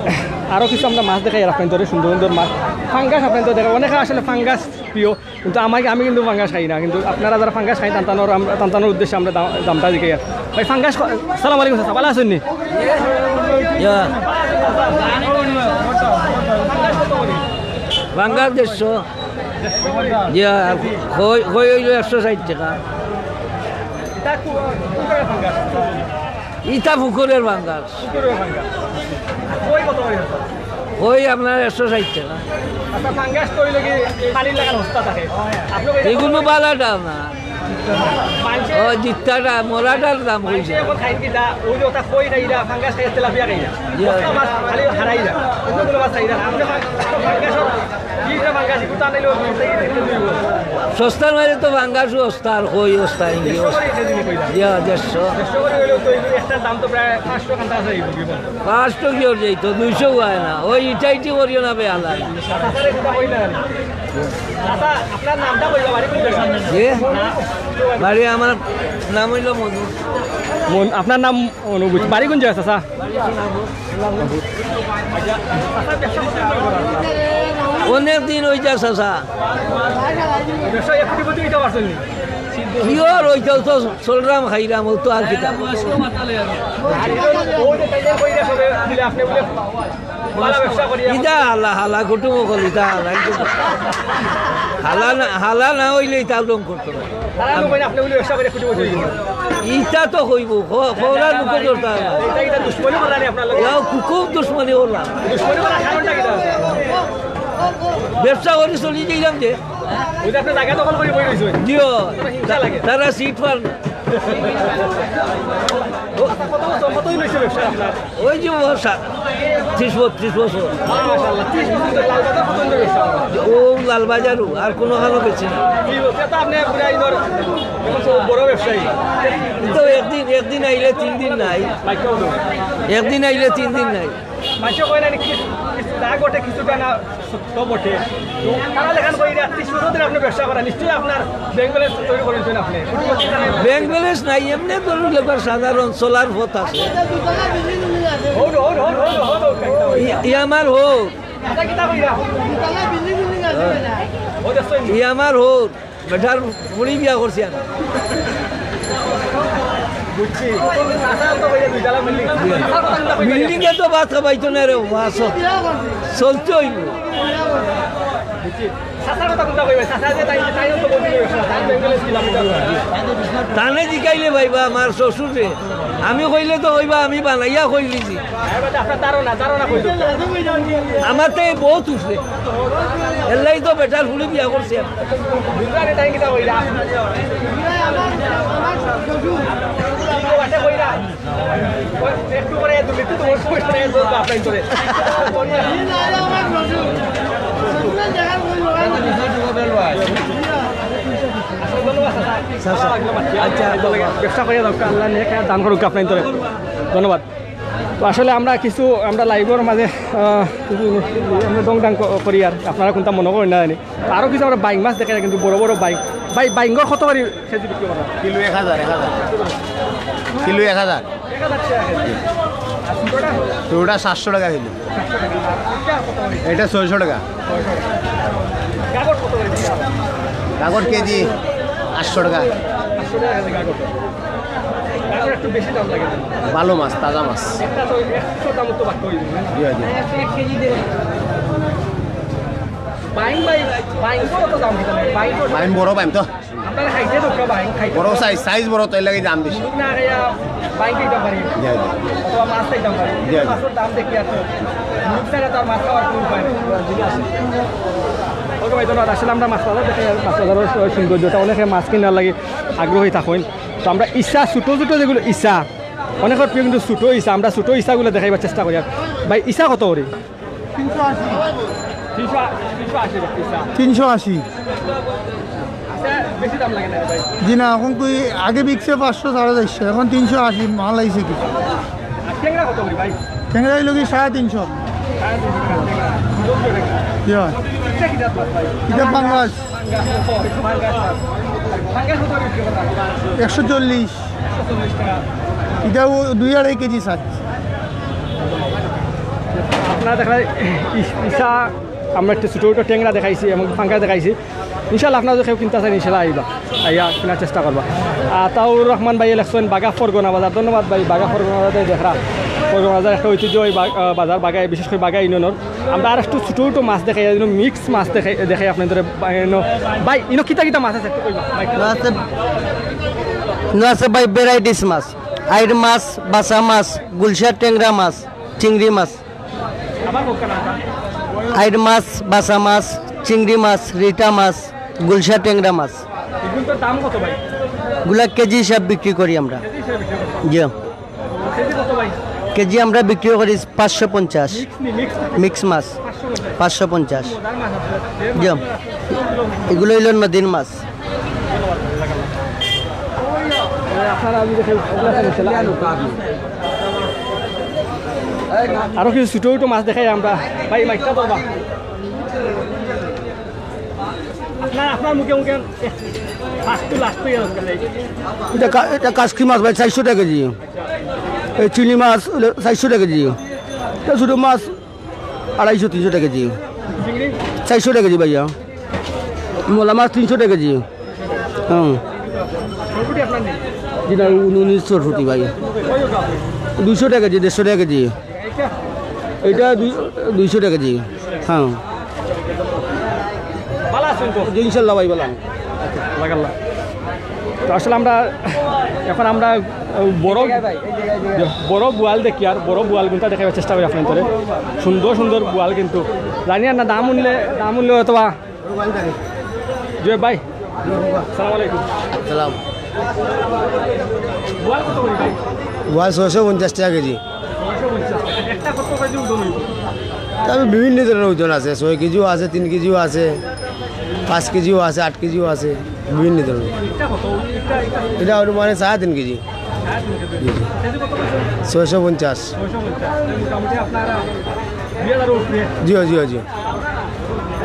আরো কিছু আমরা মাছ দেখাইয়ার আপনাইনতরে, সুন্দর সুন্দর মাছ। ফাঙ্গাস আপনাইনতরে দেখাই, অনেকে আসলে ফাঙ্গাস প্রিয়, কিন্তু আমাকে, আমি কিন্তু ফাঙ্গাস খাই না, কিন্তু আপনারা যারা ফাঙ্গাস খাই, তান তানর আমরা, তান তানর উদ্দেশ্যে আমরা দাম, দামটা দেখাইয়ার। ভাই, ফাঙ্গাস ক-, সালাম আলাইকুম চাচা, ভালা আছইন নি? ইয়া। ফাঙ্গাস দেড়শো। ইয়া, আর কই, কই অইলো একশো ষাইট টেকা। ইটা পুকুরের ফাঙ্গাস। কই আপনার একশো ষাইট টেকা। আচ্ছা, ফাঙ্গাস তো অইলো কি পানির লাখান হস্তা থাকে। আপনি কইরা এগুলো বালাটা না। মানষে ও, জিত্তাটা, মরাটার দাম মানষে অইছে। এখন খাইন কিতা? ওই যে ওটা কই খাইরা, ফাঙ্গাস খাইরা, তেলাপিয়া খাইরা। জি। হস্তা মাছ খালি হারাইরা। অন্য কোনো মাছ খাইরা না। আপনি ফাঙ্গাস, কি এটা ফাঙ্গাস, একটু টানাইলে ওই মাছটা কি দেখতে তুলবো? সস্তার মাঝে তো ফাঙ্গাসও হস্তা, আর কই হস্তা, ইঙ্গি দেড়শো হস্তা। করে কেজি নি কইরা। ইয়া, দেড়শো। দেড়শো করে অইলেও তো এই একটার দাম তো প্রায় পাঁচশো কান্তা আছে এই মুরগি বলতে। পাঁচশো কি অর যাইতো, দুইশো অয় না। ওই ইটা ইটি করিও না বে হালাই। চাচারে কথা কই না আর। চাচা, আপনার নামটা কইবা, বাড়ি কোন জায়গা? জি? বাড়ি আমার নাম অইলো মনু। মন-, আপনার নাম অনুভূতি। বাড়ি কোন জায়গা, চাচা? অনেক দিন অই যা, চাচা। ব্যবসা এক কোটি কোটি দিতে পারছেন নি? কিওর অইতাও তো চলরাম খাইরাম, ও তো আর কিতা। আর ও যে তাইলে কইরা সবে দিলে আপনি বলে ভালা ব্যবসা করি। ইটা হালা, হালা কুটুম অকল, ইটা হালা, ইটা হালা না, হালা না অইলে ইটা লং করতো না। তারা লোক কইরা আপনি বলে ব্যবসা করে কোটি কোটি অইগেল। ইটা তো কইবো, খ-, খরার মুখে ধরতে হয়। এটা, এটা দুশমনি করা নেই আপনার লগে। ইয়াও, খুব দুশমনি করলাম। দুশমনি করার কারণটা কিতা? ব্যবসা করি চলি যাইলাম যে। ওই যে আপনি জায়গা দখল করে বই রইছেন। জিও। হিংসা লাগে। তারা সিট পার না। আচ্ছা, কত বছর, কতদিন হইছে ব্যবসা আপনার? ওই যে ও সা-, ত্রিশ বত-, ত্রিশ বছর। মাশাআল্লাহ, ত্রিশ বছর তো লালবাজার পর্যন্ত ব্যবসা। ও লালবাজারও, আর কোনো কারো বেশি না। ত্রিশ বছর তো আপনি পুরা ইধর বড় ব্যবসায়ী। তো একদিন, একদিন আইলে তিন দিন নাই। একদিন আইলে তিন দিন নাই। মানষে কয় না, কিছু, কিছু না ঘটে, কিছুটা না সত্য বটে। তো তারা লেখান করি, আপনি ত্রিশ বছর ধরে আপনি ব্যবসা করেন, নিশ্চয়ই আপনার ব্যাংক ব্যালেন্স তৈরি করেছেন আপনি। ব্যাংক ব্যালেন্স নাই, এমনি ধরুন একবার সাধারণ চলার পথ আছে। হৌর, হৌর, হৌর, হৌর, হৌর, হৌর। ই-, ই আমার হৌর। আচ্ছা, কিতা কইরা? ই আমার হৌর। বেটার ফুড়ি বিয়া করছি আমি। বুঝছি। চাচা তো কইরা দুইতলা বিল্ডিং। বিল্ডিং এ তো ভাত খাবাইতো না রে, বাবা, চল-, চলতে অইবো। বুঝছি। চাচার কথা কোনটা কইবে? চাচা যে তাই, তাইও তো বলতে কইবে, তাই তো এগুলো ছিল। তানে জিকাইলে ভাইবা আমার শ্বশুরে, আমি কইলে তো কইবা আমি বানাইয়া কইলিছি। এবার আপনার ধারণা, ধারণা কই? আমার তো এই বহুত উঠছে। এল্লাই তো বেটার ফুড়ি বিয়া করছি আমি। বুঝলাম, এটা কিতা কইলা? একটু করে দুর্নীতি তো ওর সময় করে দোষ বাপ নাই করে। আচ্ছা, আচ্ছা। ব্যবসা করিয়া দাও, আল্লাহ নেক হায়াত দান করুক আপনাইনতরে। ধন্যবাদ। তো আসলে আমরা কিছু, আমরা লাইভর মাঝে, আহ, কিছু আমরা ডং ডাং ক-, করি আর আপনারা কোনটা মনে করেন না জানি। আরো কিছু আমরা বাইং মাছ দেখা যায়, কিন্তু বড় বড় বাইং। ভাই, বাইঙ্গর কত করি কেজি বিক্রি করা? কিলো এক হাজার, এক হাজার। কিলো এক হাজার। তো ওটা সাতশো টাকা কিলো। এটা ছয়শো টাকা। গাগর কত করি? গাগর কেজি আটশো টাকা। আটশো টাকা কেজি গাগর। গাগর একটু বেশি দাম লাগে। ভালো মাছ, তাজা মাছ। একটা তো একশো দাম তো বাড়তে হইবে, না? জি, জি। বাইং, বাইং, বাইং কত দাম দিতে হবে? বাইং কত? বাইং বড় বাইং তো। আপনারা খাইতে তো কেউ বাইং খাইতে বড় পারেন? সাইজ, সাইজ বড়, তাই লাগে দাম বেশি। মুরগ না খাইয়া বাইং খাইতে পারি। জি, জি। অথবা মাছ খাইতে পারি। জি, জি। মাছের দাম দেখি আর তো। মুরগ ছাড়া তো আর মাছ খাওয়ার কোনো উপায় নেই। ওকে ভাই, ধন্যবাদ। আসলে আমরা মাছ বাজার দেখে, মাছ বাজারের সৌন্দর্যটা, অনেকে মাছ কিনার লাগি আগ্রহী থাকইন। তো আমরা ইছা, ছোটো ছোটো যেগুলো ইছা, অনেকের প্রিয় কিন্তু ছোটো ইছা, আমরা ছোটো ইছাগুলো দেখাইবার চেষ্টা করি। আর ভাই, ইছা কত করি? তিনশো আশি। তিনশো আশি, তিনশো আশি টাকা ইছা। তিনশো আশি। আচ্ছা, বেশি দাম লাগে না রে ভাই? জি না, এখন তুই আগে বিকছে পাঁচশো, সাড়ে চারশো, এখন তিনশো আশি মাল আইছে কিছু। ট্যাংরা কত করি ভাই? ট্যাংরা অইলো কি সাড়ে তিনশো। সাড়ে তিনশো টাকা ট্যাংরা। সুন্দর ট্যাংরা। ইয়া। এটা কি জাত মাছ ভাই? এটা পাঙ্গাস। পাঙ্গাস, ও, এটা পাঙ্গাস মাছ। পাঙ্গাস কত করি বিক্রি করবা? একশো চল্লিশ। একশো চল্লিশ টাকা। এটাও দুই আড়াই কেজি সাইজ। আপনারা দেখরা ইস-, ইসা আমরা একটা ছোটো ছোটো ট্যাংরা দেখাইছি এবং পাঙ্গাস দেখাইছি। ইনশাল্লাহ আপনারা যদি কেউ কিনতা চাইন, ইনশাল্লাহ আইবা, আইয়া কিনার চেষ্টা করবা। আতাউর রহমান ভাই লেখছইন বাগা ফরগনা বাজার, ধন্যবাদ ভাই। বাগা ফরগনা বাজার দেখরা, ফরগনা বাজার একটা ঐতিহ্য ওই বা-, আহ, বাজার বাগাই, বিশেষ করে বাগা ইউনিয়নের। আমরা আর একটু ছোটো ছোটো মাছ দেখাই, যেন মিক্স মাছ দেখাই, দেখাই আপনাদের। বা-, এনো, ভাই, ইনো কিতা কিতা মাছ আছে একটু কইবা ভাই। ইনো আছে, ইনো আছে ভাই ভ্যারাইটিস মাছ, আইড় মাছ, বাসা মাছ, গুলশা ট্যাংরা মাছ, চিংড়ি মাছ। আবার কোন কালার? আইড় মাছ, বাসা মাছ, চিংড়ি মাছ, রিটা মাছ, গুলশা ট্যাংরা মাছ। এগুলোর দাম কত ভাই? গুলা কেজি হিসাব বিক্রি করি আমরা। কেজি হিসাবে বিক্রি করো? জি। কেজি কত ভাই? কেজি আমরা বিক্রি করি পাঁচশো পঞ্চাশ। মিক্স নি, মিক্স। মিক্স মাছ। পাঁচশো পঞ্চাশ। পাঁচশো পঞ্চাশ। মজার মাছ আছে। জি। এগুলো অইলো নদীর মাছ। আপনারা আমি দেখে আরো কিছু ছোটো ছোটো মাছ দেখাই আমরা। ভাই, মাইকটা ধরবা। আপনার, আপনার মুখে মুখে first to last হয়ে গেল। এটা কা-, এটা কাসকি মাছ ভাই, চারশো টাকা কেজি। এই চিংড়ি মাছ অইলো চারশো টাকা কেজি। এটা ছোটো মাছ আড়াইশো, তিনশো টাকা কেজি। চিংড়ি? চারশো টাকা কেজি ভাইয়া। মোলা মাছ তিনশো টাকা কেজি। হ্যাঁ। সরপুটি আপনার নেই? জি না, উন-, উনিশ সরপুটি ভাই। কত দাম? দুইশো টাকা কেজি, দেড়শো টাকা কেজি। এটা? এটা দুই-, দুইশো টাকা কেজি। হ্যাঁ। ভালো আছেন তো? জি, ইনশাল্লাহ ভাই, ভালো আছি। লাগাল্লা। তো আসলে আমরা এখন আমরা, আহ, বড়, বড় বোয়াল দেখি আর বড় বোয়াল গুনতা দেখাবার চেষ্টা করি আপনাদের। সুন্দর সুন্দর বোয়াল কিন্তু জানি আর না দাম উনলে, দাম উনলে হয়তো বা। জুয়েব ভাই, আসসালামু আলাইকুম। সালাম। বোয়াল কত করি ভাই? বোয়াল ছয়শো পঞ্চাশ টাকা কেজি। ছয়শো পঞ্চাশ টাকা। একটা কত কেজি ওজন হইব? তবে বিভিন্ন ধরনের ওজন আছে, ছয় কেজিও আছে, তিন কেজিও আছে, পাঁচ কেজিও আছে, আট কেজিও আছে, বিভিন্ন ধরনের। এটা কত? এটা, এটা এটা অনুমানে সাড়ে তিন কেজি। সাড়ে তিন কেজি। জি, জি। কেজি কত বলছেন? ছয়শো পঞ্চাশ। ছয়শো পঞ্চাশ। মোটামুটি আপনারা দুই হাজার উপরে। জি, জি, জি।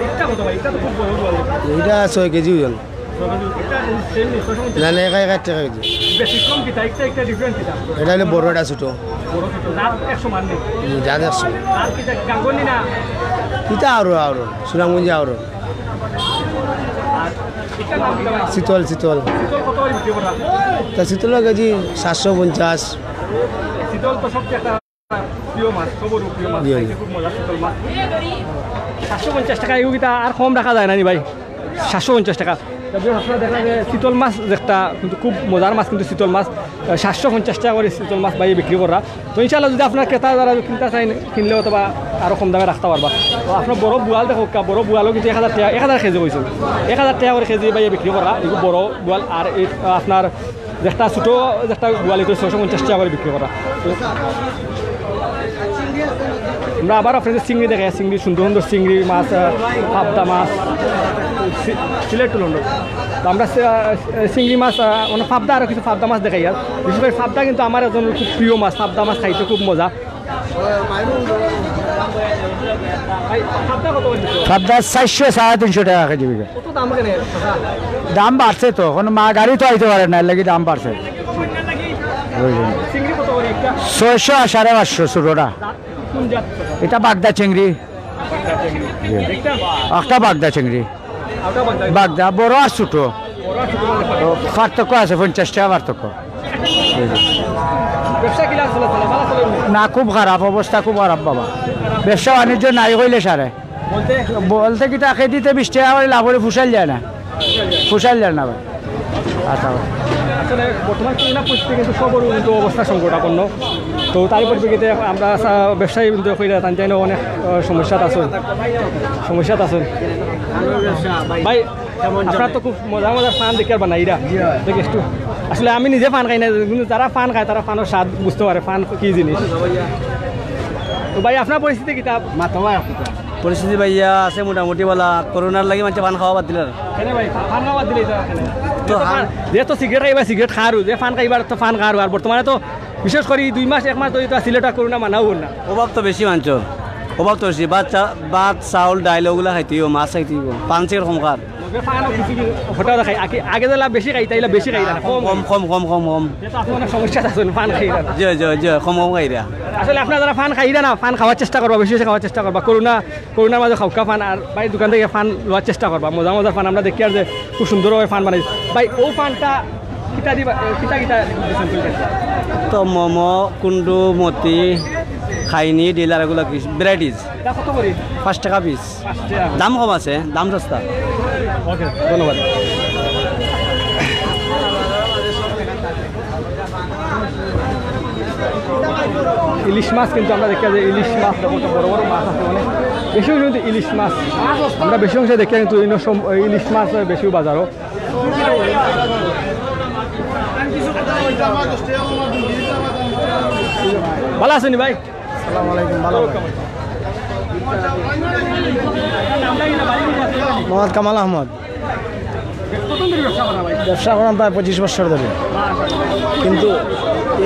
এটা কত ভাই? এটা তো খুব বড় বড়। এটা ছয় কেজি ওজন। ছয় কেজি। এটা সেম নি, ছয়শো পঞ্চাশ। না, না, এটা এক টাকা কেজি। ব্যতিক্রম কিতা? একটা, একটা ডিফারেন্ট কিতা? এটা হলো বড়, এটা ছোট। বড় ছোট। জাত একশো মান নি? হুম, জাত একশো। আর কিতা গাঙ্গনি না? এটা আরো, আরো। সুনামগঞ্জে আরো। আর এটার নাম কিতা ভাই? শীতল, শীতল। শীতল কত করে বিক্রি করা? তা শীতল কেজি সাতশো পঞ্চাশ। শীতল তো সবচেয়ে একটা প্রিয় মাছ, সবরও প্রিয় মাছ, জি, জি। খাইতে খুব মজা শীতল মাছ। সাতশো পঞ্চাশ টাকা এগু কিতা আর কম রাখা যায় না নি ভাই? সাতশো পঞ্চাশ টাকা। তা বিয়ার আপনারা দেখরা যে শীতল মাছ একটা কিন্তু খুব মজার মাছ, কিন্তু শীতল মাছ, আহ, সাতশো পঞ্চাশ টাকা করি শীতল মাছ ভাইয়ে বিক্রি করা। তো ইনশাআল্লাহ যদি আপনারা ক্রেতা যারা কিনতা চাইন, কিনলে অথবা আরো কম দামে রাখতা পারবা। তো আপনারা বড় বোয়াল দেখউক্কা, বড় বোয়ালও কিন্তু এক হাজার টাকা, এক হাজার কেজি কইছইন, এক হাজার টাকা করি কেজি ভাইয়ে বিক্রি করা, এগু বড় বোয়াল। আর এই আপনার যেটা ছোট যেটা বোয়াল, ইটা ছয়শো পঞ্চাশ টাকা করি বিক্রি করা। আমরা আবার আপনাদের চিংড়ি দেখাই, চিংড়ি, সুন্দর সুন্দর চিংড়ি মাছ, আহ, পাবদা মাছ, সি-, সিলেট টুলন্ড। তো আমরা সি-, আহ, চিংড়ি মাছ, আহ, মানে পাবদা, আরো কিছু পাবদা মাছ দেখাই। আর বিশেষ করে পাবদা কিন্তু আমার একজন খুব প্রিয় মাছ, পাবদা মাছ খাইতে খুব মজা। ভাই, পাবদা কত করে দিচ্ছ? পাবদা চারশো, সাড়ে তিনশো টাকা কেজি বিক্রি। কত দাম কেনে? দাম বাড়ছে তো, এখন মা গাড়ি তো আইতে পারে না, এর লাগি দাম বাড়ছে। বুঝলেন? চিংড়ি কত করে একটা? ছয়শো আর সাড়ে পাঁচশো ছোটটা। কোন জাত? এটা বাগদা চিংড়ি। একটা? একটা বাগদা চিংড়ি। ওটা বাগদা। বাগদা বড় আর ছোট। বড় আর ছোট মানে তো পার্থক্য আছে, পঞ্চাশ টাকা পার্থক্য। ব্যবসা কিলা চলে, চলে, ভালো চলে? না, খুব খারাপ অবস্থা, খুব খারাপ বাবা। ব্যবসা বাণিজ্য নাই কইলে সারে। বলতে? বলতে কিতা, কেজিতে বিশ টাকা করি লাভ অইলে ফুষাইল যায় না। ফুষাইল যায় না ভাই। আচ্ছা ভাই। আসলে বর্তমান করোনা পরিস্থিতি কিন্তু সবর কিন্তু অবস্থা সংকটাপন্ন। তো তার পরিপ্রেক্ষিতে আমরা সা-, ব্যবসায়ী কিন্তু কইরা তান চাইলে অনেক, আহ, সমস্যাত আছইন। সমস্যাত আছইন। ভাই, আপনারা তো খুব মজা মজার পান দেখিয়ার বানাইরা। দেখি একটু, আসলে আমি নিজে পান খাই না, কিন্তু যারা পান খায় তারা পানর স্বাদ বুঝতে পারে পান কি জিনিস। তো ভাই, আপনার পরিস্থিতি কিতা? মাথা ভাই, পরিস্থিতি ভাইয়া আছে মোটামুটি বালা, করোনার লাগি মানষে পান খাওয়া বাদ দিলার। কেনে ভাই, পান খাওয়া বাদ দিলে এটা কেনে? তো যে তো পান, যে তো সিগারেট খাইবা, সিগারেট খাওয়ারও, যে পান খাইবার তো পান খাওয়ারও, আর বর্তমানে তো বিশেষ করি দুই মাস, এক মাস ধরি তো সিলেটে করোনা মানাও না। অভাব তো বেশি মানষর, অভাব তো বেশি। ভাত, চা-, ভাত, চাউল, ডাইল ওগুলা খাইতে অইবো, মাছ খাইতে অইবো, পান সিগারেট কম খার। মগে পানও কিছু কিছু ফটা খাই, আগে, আগে যেলা বেশি খাইতা, ইলা বেশি খাইরা না, কম কম, কম, কম, কম, কম। এটা তো আপনার অনেক সমস্যা আছে, পান খাইরা না। জি, জি, জি, কম, কম খাইরা। আসলে আপনারা যারা পান খাইরা না, পান খাওয়ার চেষ্টা করবা, বেশি বেশি খাওয়ার চেষ্টা করবা। করোনা, করোনার মাঝে খাউক্কা পান, আর ভাই দোকান থাকি পান লওয়ার চেষ্টা করবা। মজা মজার পান আমরা দেখিয়ার যে খুব সুন্দরভাবে পান বানাই। ভাই, ও পানটা কিতা দিবা, এ, কিতা কিতা দিছেন তুই? তো মোমো, কুন্ডু, মতি, খাইনি, ডিলার, এগুলা কি ভ্যারাইটিজ। এটা কত করি? পাঁচ টাকা পিস। পাঁচ টাকা। দাম কম আছে, দাম সস্তা। ওকে, ধন্যবাদ। ইলিশ মাছ কিন্তু আমরা দেখি যে ইলিশ মাছ দেখো তো বড় বড় মাছ আছে অনেক। বেশি কিন্তু ইলিশ মাছ আমরা বেশি অংশে দেখি কিন্তু ইনো সম-, ইলিশ মাছ বেশি বাজারও। ভালা আছইন নি ভাই? আসসালামু আলাইকুম, ভালা আছি। মোহাম্মদ কামাল আহমদ। ব্যবসা করাম প্রায় পঁচিশ বছর ধরে, কিন্তু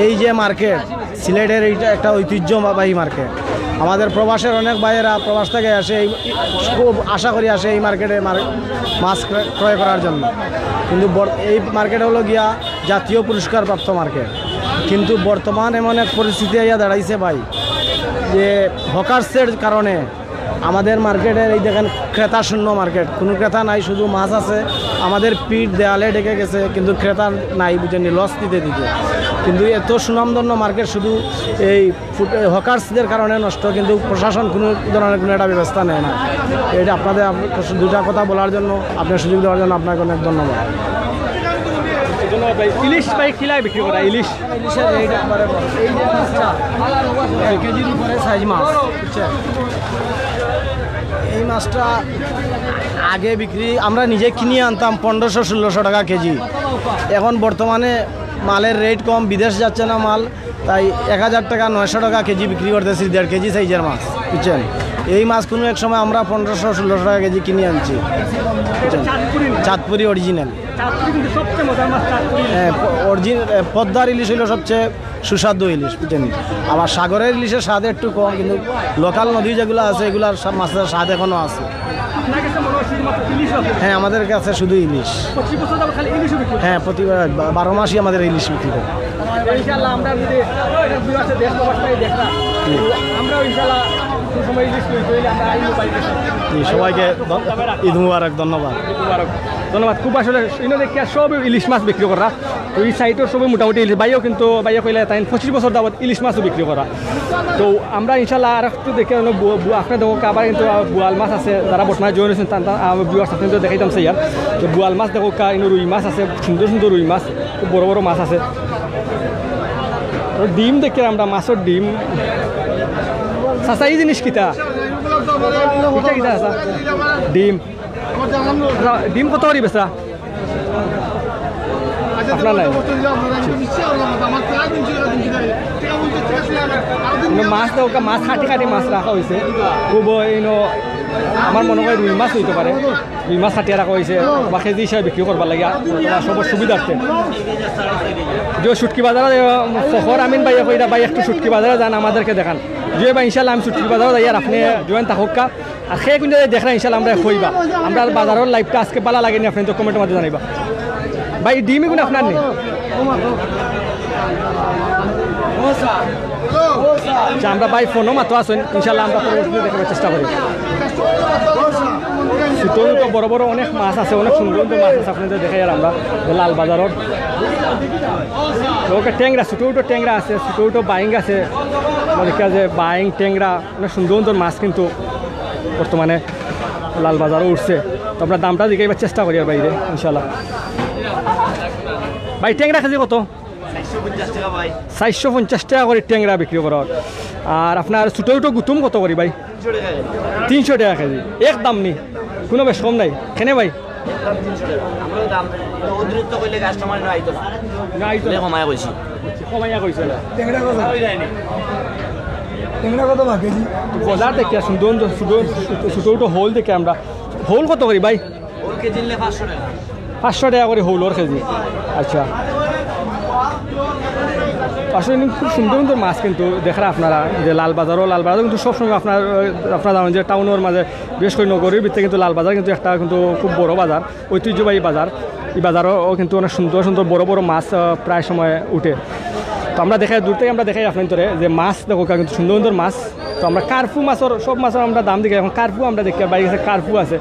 এই যে মার্কেট, সিলেটের এইটা একটা ঐতিহ্যবাহী মার্কেট। আমাদের প্রবাসের অনেক ভাইয়েরা প্রবাস থেকে আসে, এই খুব আশা করি আসে এই মার্কেটে মার-, মাছ ক্রয়, ক্রয় করার জন্য। কিন্তু বর-, এই মার্কেট হলো গিয়া জাতীয় পুরস্কারপ্রাপ্ত মার্কেট, কিন্তু বর্তমান এমন এক পরিস্থিতি আইয়া দাঁড়াইছে ভাই, যে হকার্সের কারণে আমাদের মার্কেটের এই দেখেন ক্রেতা শূন্য মার্কেট, কোনো ক্রেতা নাই, শুধু মাছ আছে। আমাদের পিঠ দেয়ালে ঢেকে গেছে, কিন্তু ক্রেতা নাই, বুঝেননি, লস দিতে দিতে। কিন্তু এত সুনামধন্য মার্কেট শুধু এই ফুট-, হকার্সদের কারণে নষ্ট, কিন্তু প্রশাসন কোনো ধরনের কোনো একটা ব্যবস্থা নেয় না। এটা আপনাদের আপ-, দুটা কথা বলার জন্য, আপনার সুযোগ দেওয়ার জন্য আপনাকে অনেক ধন্যবাদ। ধন্যবাদ ভাই। ইলিশ ভাই কিলা বিক্রি করা ইলিশ? ইলিশের রেট একবারে কম। এই যে মাছটা, এক কেজির উপরে সাইজ মাছ, বুঝছেন? এই মাছটা আগে বিক্রি, আমরা নিজে কিনে আনতাম পনেরোশো ষোলোশো টাকা কেজি। এখন বর্তমানে মালের রেট কম, বিদেশ যাচ্ছে না মাল, তাই এক হাজার টাকা, নয়শো টাকা কেজি বিক্রি করতেছি দেড় কেজি সাইজের মাছ, বুঝছেন? এই মাছ কোনো এক সময় আমরা পনেরোশো ষোলোশো টাকা কেজি কিনে আনছি, বুঝছেন? চাঁদপুরি অরিজিনাল। চাঁদপুরি কিন্তু সবচেয়ে মজার মাছ চাঁদপুরি ইলিশ। হ্যাঁ, প-, অরিজিন-, এ, পদ্মার ইলিশ হইলো সবচেয়ে সুস্বাদু ইলিশ, বুঝছেন? আবার সাগরের ইলিশের স্বাদ একটু কম, কিন্তু লোকাল নদী যেগুলো আছে, এগুলার সা-, মাছের স্বাদ এখনো আছে। আপনার কাছে মনে হয় শুধুমাত্র ইলিশ আছে? হ্যাঁ, আমাদের কাছে শুধু ইলিশ। পঁচিশ বছর যাবত খালি ইলিশও বিক্রি হয়? হ্যাঁ, প্রতি বা-, বারো মাসই আমাদের ইলিশ বিক্রি হয়। ইনশাআল্লাহ আমরা যদি এটা দুই মাসে দেশ প্রবাস পাই দেখলাম, জি। আমরাও ইনশাআল্লাহ কোনো সময় ইলিশ তৈরি করলে আমরা আইবো বাড়িতে। জি, সবাইকে ধ-, ঈদ মুবারক, ধন্যবাদ। মুবারক। ধন্যবাদ। খুব আসলে ইনো দেখিয়া সব ইলিশ মাছ বিক্রি করা। তো এই সাইডও সবই মোটামুটি ইলিশ। ভাইও কিন্তু, ভাইও কইলে তাই পঁচিশ বছর যাবত ইলিশ মাছও বিক্রি করা। তো আমরা ইনশাআল্লাহ আর একটু দেখি, অন্য বু-, বু-, আপনারা দেখো আবার কিন্তু, আহ, বোয়াল মাছ আছে, যারা বর্তমানে জয়েন হয়েছেন, তান, তান, আহ, ভিউয়ার্স আপনাদের দেখাইতাম চাইয়ার। তো বোয়াল মাছ দেখো কা, ইনো রুই মাছ আছে, সুন্দর সুন্দর রুই মাছ, খুব বড় বড় মাছ আছে। তো ডিম দেখি আমরা, মাছের ডিম। চাচা, এই জিনিস কিতা? এটা কিতা চাচা? ডিম। আচ্ছা, ডিম কত করি বেচরা? আপনার নাই। কিন্তু মাছ তো ওকে মাছ কাটি কাটি মাছ রাখা হয়েছে। খুব ইনো আমার মনে হয় রুই মাছ হইতে পারে। রুই মাছ কাটিয়া রাখা হয়েছে বা কেজি হিসাবে বিক্রি করবার লাগিয়া সবার সুবিধার্থে। যে শুটকি বাজারে, ফখর আমিন ভাই কইরা ভাই একটু শুটকি বাজারে যান, আমাদেরকে দেখান। যে ভাই ইনশাল্লাহ আমি শুটকি বাজারে যাই আর আপনি জয়েন থাকুক্কা। আর সে কিন্তু দেখরা ইনশাল্লাহ আমরা কইবা। আমরা বাজারের লাইভটা আজকে ভালা লাগেনি, আপনি তো কমেন্টের মধ্যে জানাইবা। ভাই, ডিম এগুলো আপনার নেই? আচ্ছা, আমরা ভাই ফোনও মাতো আছেন, ইনশাল্লাহ আমরা পরবর্তীতে দেখাবার চেষ্টা করি। ছোট ছোট বড় বড় অনেক মাছ আছে, অনেক সুন্দর সুন্দর মাছ আছে, আপনাদের দেখাই আর আমরা লাল বাজারের। ওকে, ট্যাংরা, ছোট ছোট ট্যাংরা আছে, ছোট ছোট বাইং আছে, দেখা যায় বাইং, ট্যাংরা, অনেক সুন্দর সুন্দর মাছ কিন্তু বর্তমানে লাল বাজারও উঠছে। তো আমরা দামটা জিগাইবার চেষ্টা করি আর বাইরে, ইনশাল্লাহ। ভাই, ট্যাংরা কেজি কত? চারশো পঞ্চাশ টাকা ভাই। চারশো পঞ্চাশ টাকা করি ট্যাংরা বিক্রি করা। আর আপনার ছোট ছোট গুতুম কত করি ভাই? তিনশো টাকা কেজি। তিনশো টাকা কেজি, এক দাম নি, কোনো বেশ কম নাই। কেনে ভাই? একদম তিনশো টাকা। আমরা তো দাম অতিরিক্ত করলে কাস্টমার না আইতো না। না আইতো না। কমায় কইছি। কমাইয়া কইছে না। টেংরা কত? ওই যায়নি। টেংরা কত বা কেজি? বাজার দেখিয়া সুন্দর সুন্দর ছোট ছোট হল দেখি আমরা। হল কত করি ভাই? হল কেজি নিলে পাঁচশো টাকা। পাঁচশো টাকা করি হলর কেজি। আচ্ছা। আসলে কিন্তু খুব সুন্দর সুন্দর মাছ কিন্তু দেখরা আপনারা, যে লালবাজারও, লালবাজারও কিন্তু সবসময় আপনার, আপনারা জানেন যে টাউনের মাঝে, বিশেষ করে নগরীর ভিতরে কিন্তু লালবাজার কিন্তু একটা কিন্তু খুব বড় বাজার, ঐতিহ্যবাহী বাজার। এই বাজারও কিন্তু অনেক সুন্দর সুন্দর বড় বড় মাছ, আহ, প্রায় সময় উঠে। তো আমরা দেখাই, দূর থেকে আমরা দেখাই আপনাদের যে মাছ দেখো কিন্তু সুন্দর সুন্দর মাছ। তো আমরা কার্পু মাছের, সব মাছের আমরা দাম দেখি, এখন কার্পু আমরা দেখি, বাইরে গেছে কার্পু আছে।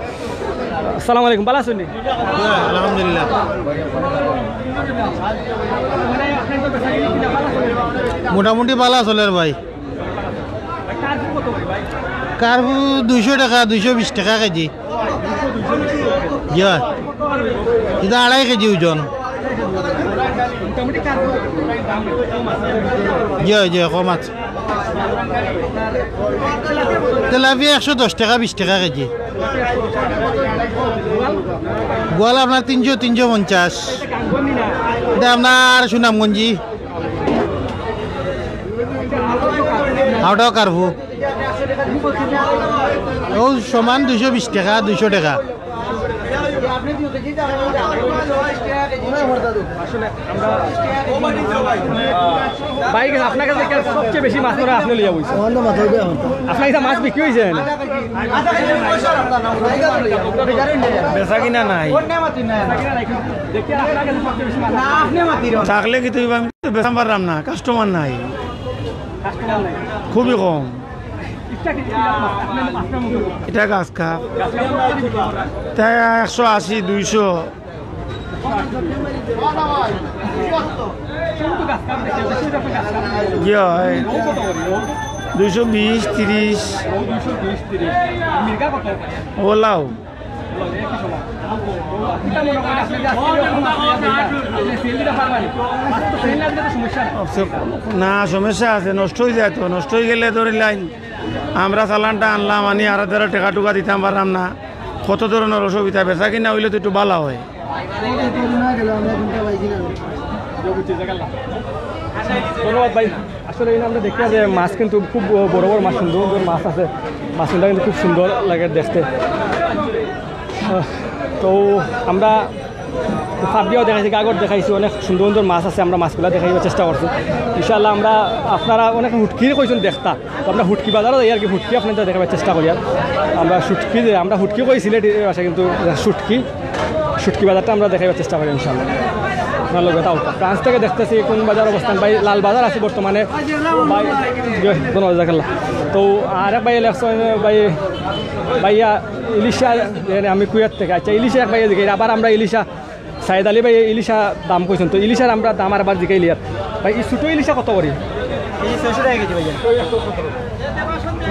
আসসালামু আলাইকুম, ভালো আছেন নি? আলহামদুলিল্লাহ। মোটামুটি ভালা চলের ভাই। কার্পু দুইশো টাকা, দুইশো বিশ টাকা কেজি। জি অয়। ইটা আড়াই কেজি ওজন। জি অয়, জি অয়, কম আছে। তেলাপিয়া একশো দশ টাকা, বিশ টাকা কেজি। গোয়াল আপনার তিনশো, তিনশো পঞ্চাশ। ইটা আপনার সুনামগঞ্জি। ওটাও কার্পু। ও সমান দুইশো বিশ টাকা, দুইশো টাকা। আসলে আমরা ভাই, আপনার কাছে কে সবচেয়ে বেশি মাছ ধরা আপনি লইয়া বইছেন? আপনার কাছে মাছ বিক্রি হয়েছে? বেচা কিনা নাই। দেখি আপনার কাছে সবচেয়ে বেশি মাছ। থাকলে কি তুই, আমি তো বেচাম পারলাম না, কাস্টমার নাই, খুবই কম। এটা গাছ কাপ, তাই একশো আশি, দুইশো। জি অয়, দুইশো বিশ, তিরিশ। ওলাও। না, সমস্যা আছে, নষ্ট অই যায় তো। নষ্ট অই গেলে ধরি লাইন, আমরা চালানটা আনলাম, আনি আর ধরো টেকা টুকা দিতাম পারলাম না। কত ধরনের অসুবিধা, বেচা কিনা অইলে তো একটু ভালা হয়। ধন্যবাদ ভাই। আসলে এই আমরা দেখি যে মাছ কিন্তু খুব বড় বড় মাছ, সুন্দর সুন্দর মাছ আছে। মাছগুলা কিন্তু খুব সুন্দর লাগে দেখতে। আহ, তো আমরা ফাবিয়াও দেখাইছি, গাগর দেখাইছি, অনেক সুন্দর সুন্দর মাছ আছে। আমরা মাছগুলা দেখাইবার চেষ্টা করছি। ইনশাআল্লাহ আমরা, আপনারা অনেকে হুটকি কইছেন দেখতা, তো আমরা হুটকি বাজারও যাই আর কি, হুটকি আপনাদের দেখাবার চেষ্টা করি। আর আমরা শুটকি, যে আমরা হুটকি কই সিলেটি ভাষায়, কিন্তু শুটকি, শুটকি বাজারটা আমরা দেখাইবার চেষ্টা করি ইনশাআল্লাহ। আপনার লগে তাও ফ্রান্স থেকে দেখতেছি কোন বাজার অবস্থান। ভাই, লাল বাজার আছে বর্তমানে। ভাই, জি, ধন্যবাদ, জাজাকাল্লাহ। তো আরেক ভাই লেখছেন, ভাই, ভাইয়া ইলিশা, এ, আমি কুয়েত থেকে। আচ্ছা, ইলিশা এক ভাইয়া দিকে, আবার আমরা ইলিশা, সাইদ আলী ভাই ইলিশা দাম কইছেন, তো ইলিশার আমরা দাম আর আবার জিকাইলি আর। ভাই, এই ছোট ইলিশা কত করি? এই ছয়শো টাকা কেজি ভাইয়া।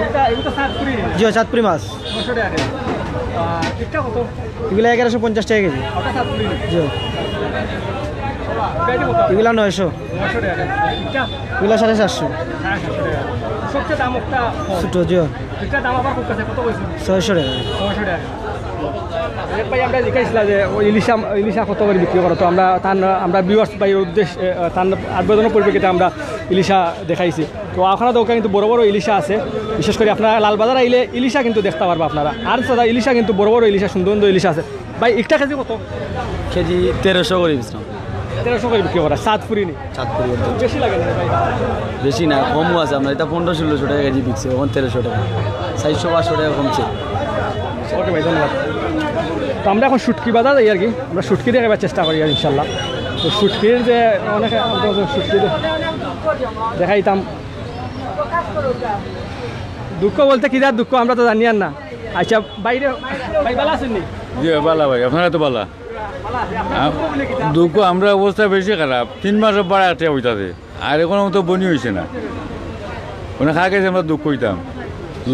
এটা, এটা তো চাঁদপুরি। জি, চাঁদপুরি মাছ। ছয়শো টাকা কেজি। আর এটা কত? এগুলো এগারোশো পঞ্চাশ টাকা কেজি। ওটা চাঁদপুরি। জি। এটা কত? এগুলা নয়শো। নয়শো টাকা কেজি। এটা? এগুলা সাড়ে সাতশো। সাড়ে সাতশো টাকা। সবচেয়ে দাম একটা কম। ছোট, জি। এটা দাম আবার খুব কাছে, কত কইছি? ছয়শো টাকা। ছয়শো টাকা। এক ভাই আমরা জিজ্ঞাসা যে ওই ইলিশা, ইলিশা কত করে বিক্রি করো? তো আমরা তার, আমরা ভিউয়ার্স ভাই উদ্দেশ্যে, আহ, তার আবেদনের পরিপ্রেক্ষিতে আমরা ইলিশা দেখাইছি। তো আপনারা তো ওখানে কিন্তু বড় বড় ইলিশা আছে, বিশেষ করে আপনারা লালবাজার আইলে ইলিশা কিন্তু দেখতে পারবা আপনারা। আর সাদা ইলিশা কিন্তু বড় বড় ইলিশা, সুন্দর সুন্দর ইলিশা আছে। ভাই, একটা কেজি কত? কেজি তেরোশো করে বেচলাম। তেরোশো করে বিক্রি করা, চাঁদপুরি নি। চাঁদপুরি বলতে। বেশি লাগে না ভাই? বেশি না, কমও আছে আপনার। এটা পনেরো ষোলোশো টাকা কেজি বিকছে, এখন তেরোশো টাকা। চারশো পাঁচশো টাকা কমছে। ওকে ভাই, ধন্যবাদ। তো আমরা এখন শুটকি বাজার যাই আর কি, আমরা শুটকি দেখাবার চেষ্টা করি আর ইনশাল্লাহ। তো শুটকির যে অনেকে শুটকি দে-, দেখাইতাম। দুঃখ বলতে কিতা দুঃখ, আমরা তো জানি আর না। আচ্ছা, বাইরে ভাই, ভালা আছেন নি? জি ভাই, ভালা ভাই, আপনারা তো ভালা। আ, দুঃখ, আমরা অবস্থা বেশি খারাপ, তিন মাস বাড়া আটকে বইতাছে, আর এখনো তো বনি হইছে না। মানে খা গেছে, আমরা দুঃখ হইতাম।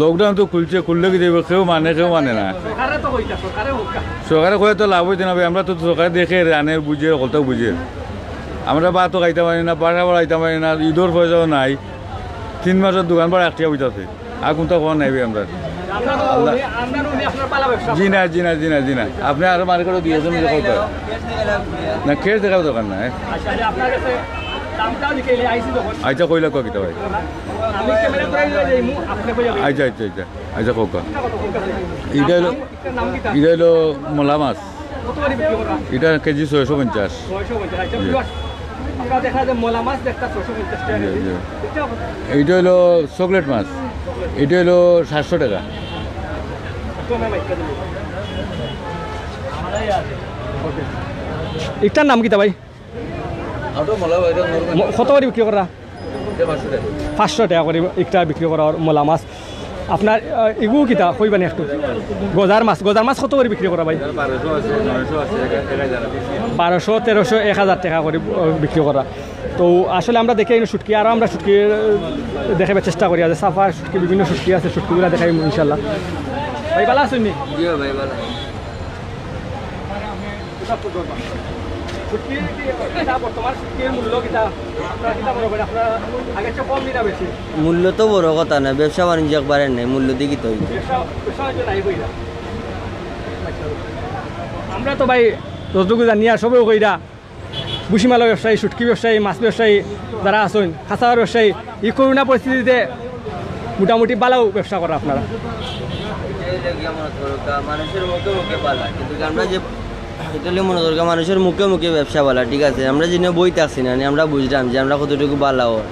লকডাউন তো খুলছে, খুললে কি দেবে? কেউ মানে, কেউ মানে না। সরকারে কয়ে তো লাভ হইতে না ভাই, আমরা তো সরকারে দেখে, আনের বুঝে, হকলতা বুঝে। আমরা ভাতও খাইতাম পারি না, বাসা বাড়াইতাম পারি না, ঈদর পয়সাও নাই, তিন মাসর দোকান বাড়া আটকে বইতাছে। আর কোনটা খোয়া নাই ভাই আমরা। আল্লাহ। জি না, জি না, জি না, জি না। আপনি আরো মার্কেটও দিয়েছেন যে কত? না, ক্যাশ দেখার দরকার নাই। আচ্ছা, কইলা কয় কিতা ভাই? আচ্ছা, আচ্ছা, আচ্ছা। আচ্ছা, কউক্কা। এটা হলো, এটা হলো মোলা মাছ। এটা কেজি ছয়শো পঞ্চাশ। জি। আমরা দেখা যায় মোলা মাছ দেখতা ছয়শো পঞ্চাশ টাকা কেজি। জি, জি। এটা এইটা হইলো চকলেট মাছ, এটা হইলো সাতশো টাকা। ইটার নাম কিতা ভাই? ম-, কত করি বিক্রি করা? পাঁচশো টাকা করি ইটা বিক্রি করা অর মোলা মাছ। আপনার, আহ, ইগু কিতা কইবানি একটু? গজার মাছ, গজার মাছ কত করি বিক্রি করা ভাই? বারোশো, তেরোশো, এক হাজার টাকা করি, আহ, বিক্রি করা। তো আসলে আমরা দেখি এই শুটকি, আরো আমরা শুটকি, আহ, দেখাইবার চেষ্টা করি। আছে সাফা শুটকি, বিভিন্ন শুটকি আছে, শুটকিগুলা দেখাই ইনশাল্লাহ। ভাই ভালা আছইন নি? জি ভাই, ভালা। শুটকি কিতা বর্তমান শুটকির মূল্য কিতা? আপনারা কিতা মনে করেন? আপনারা আগের চেয়ে কম নি না বেশি? মূল্য তো বড় কথা না, ব্যবসা বাণিজ্য একবারে নাই, মূল্য দি কিতা অইতো? ব্যবসা, ব্যবসা বাণিজ্য নাই কইরা। আমরা তো ভাই যতটুকু জানি আর সবেউ কইরা, ভুসিমালা ব্যবসায়ী, শুটকি ব্যবসায়ী, মাছ ব্যবসায়ী যারা আছইন, খাসাওয়ার ব্যবসায়ী, এই করোনা পরিস্থিতিতে মোটামুটি ভালাউ ব্যবসা করা আপনারা। এই যে গিয়া মনে করো, তা মানুষের মুখে মুখে ভালা, কিন্তু আমরা যে, এটা হইলে মনে করো, মানুষের মুখে মুখে ব্যবসা ভালা, ঠিক আছে? আমরা যেন বই থাকছি না, আমরা বুঝলাম যে আমরা কতটুকু ভালা অর।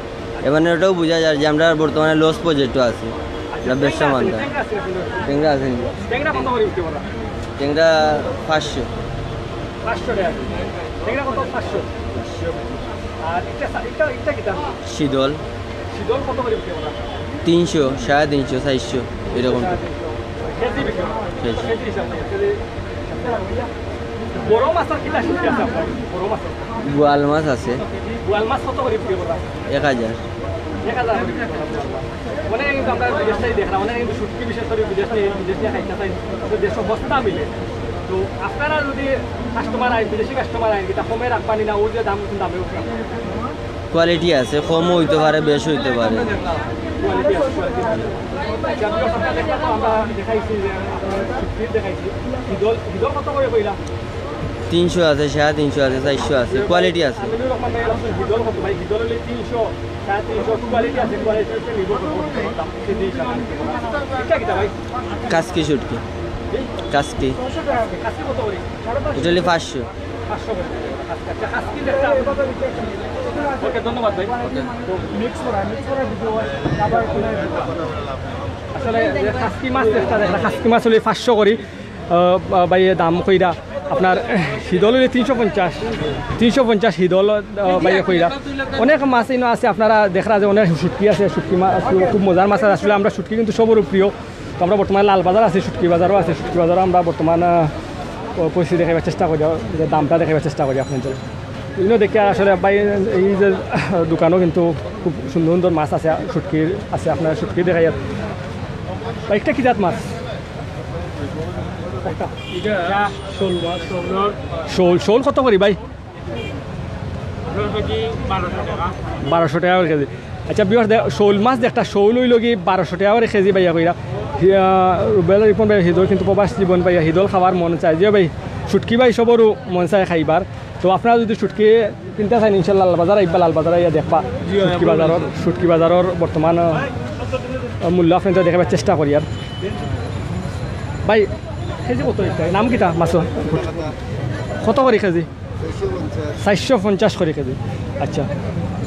এবার এটাও বুঝা যায় যে আমরা বর্তমানে লস প্রজেক্টও আছি, আমরা ব্যবসা মান্দা। ট্যাংরা আছে নি? ট্যাংরা পাঁচশো। পাঁচশো টাকা। ট্যাংরা কত? পাঁচশো। আর ইটা সা-, ইটা, ইটা কিতা? শীতল। শীতল কত করি বিক্রি করা? তিনশো, সাড়ে তিনশো, চাইরশো, এরকম। সাড়ে তিনশো। কেজি বিক্রি করা? কেজি। কেজি হিসাব নাই, কেজি। বড় মাছ আর কিতা শুটকি আছে আপনার? বড় মাছ আছে? বোয়াল মাছ আছে। বোয়াল মাছ কত করি বিক্রি করা? এক হাজার। এক হাজার করি বিক্রি করা বোয়াল মাছ। অনেকে কিন্তু আমরা বিদেশ থাকি দেখরা, অনেকে কিন্তু শুটকি বিশেষ করি বিদেশ নিয়া, বিদেশ নিয়া খাইতা চাইন, তো দেশো সস্তা মিলে। তো আপনারা যদি কাস্টমার আইন, বিদেশি কাস্টমার আইন, কিতা কমে রাখবা নি না, অউ যে দাম, দামে উঠরা? কোয়ালিটি আছে, কমও অইতো পারে, বেশও অইতো পারে। কোয়ালিটি আছে, কোয়ালিটি আছে। আচ্ছা, আমরা সবটা দেখলাম তো, আমরা দেখাইছি যে, আপনারা শুটকি দেখাইছি। হিদল, হিদল কত করি কইলা? তিনশো আছে, সাড়ে তিনশো আছে, চাইরশো আছে, কোয়ালিটি আছে। আমিনুর রহমান ভাই, হিদল কত ভাই? হিদল অইলে তিনশো, সাড়ে তিনশো, কোয়ালিটি আছে, কোয়ালিটির উপরে নির্ভর করবো। দাম কেজি হিসাবে। ইটা কিতা ভাই? কাসকি শুটকি। জি? কাসকি। কাসকি কত করি? ইটা অইলে পাঁচশো। পাঁচশো করি। আচ্ছা, আচ্ছা, কাসকি একটা। ওকে, ধন্যবাদ ভাই। তো মিক্স করা, মিক্স করা দিতে হয়। আবার কোনো আসলে যে কাসকি মাছ একটা দেখরা, কাসকি মাছ অইলে পাঁচশো করি। আহ, আহ, ভাইয়ে দাম কইরা আপনার হিদল অইলে তিনশো পঞ্চাশ, তিনশো পঞ্চাশ হিদল, আহ, ভাইয়ে কইরা। অনেক মাছ ইনো আছে, আপনারা দেখরা যে অনেক শুটকি আছে, শুটকি মাছ খুব মজার মাছ আছে। আসলে আমরা শুটকি কিন্তু সবরও প্রিয়। তো আমরা বর্তমানে লালবাজার আছি, শুটকি বাজারও আছি, শুটকি বাজারও আমরা বর্তমান, আহ, পরিস্থিতি দেখাইবার চেষ্টা করি, যে দামটা দেখাইবার চেষ্টা করি আপনাদের। ইনো দেখি আসলে ভাই, এই যে দোকানও কিন্তু খুব সুন্দর সুন্দর মাছ আছে, শুটকির আছে, আপনারা শুটকি দেখাই। ভাই, একটা কি জাত মাছ? এটা শোল মাছ, শোল। শোল, শোল কত করি ভাই? আপনার কেজি বারোশো টাকা। বারোশো টাকা করি কেজি। আচ্ছা, viewers, দেখ, শোল মাছ দেখরা, শোল অইলো গি বারোশো টাকা করি কেজি ভাইয়া কইরা। হিয়া, রুবেল রিপন ভাই হিদল কিন্তু প্রবাস জীবন ভাইয়া হিদল খাওয়ার মন চায়। জি ভাই, শুটকি ভাই সবরও মন চায় খাইবার। তো আপনারা যদি শুটকি কিনতা চাইন, ইনশাল্লাহ লালবাজার আইবা, লালবাজার আইয়া দেখবা। জি, শুটকি বাজারর, শুটকি বাজারর বর্তমান, আহ, মূল্য আপনাদের দেখাবার চেষ্টা করি আর। ভাই, কেজি কত ইটা? নাম কিতা মাছর? কত করি কেজি? চাইরশো পঞ্চাশ করি কেজি। আচ্ছা,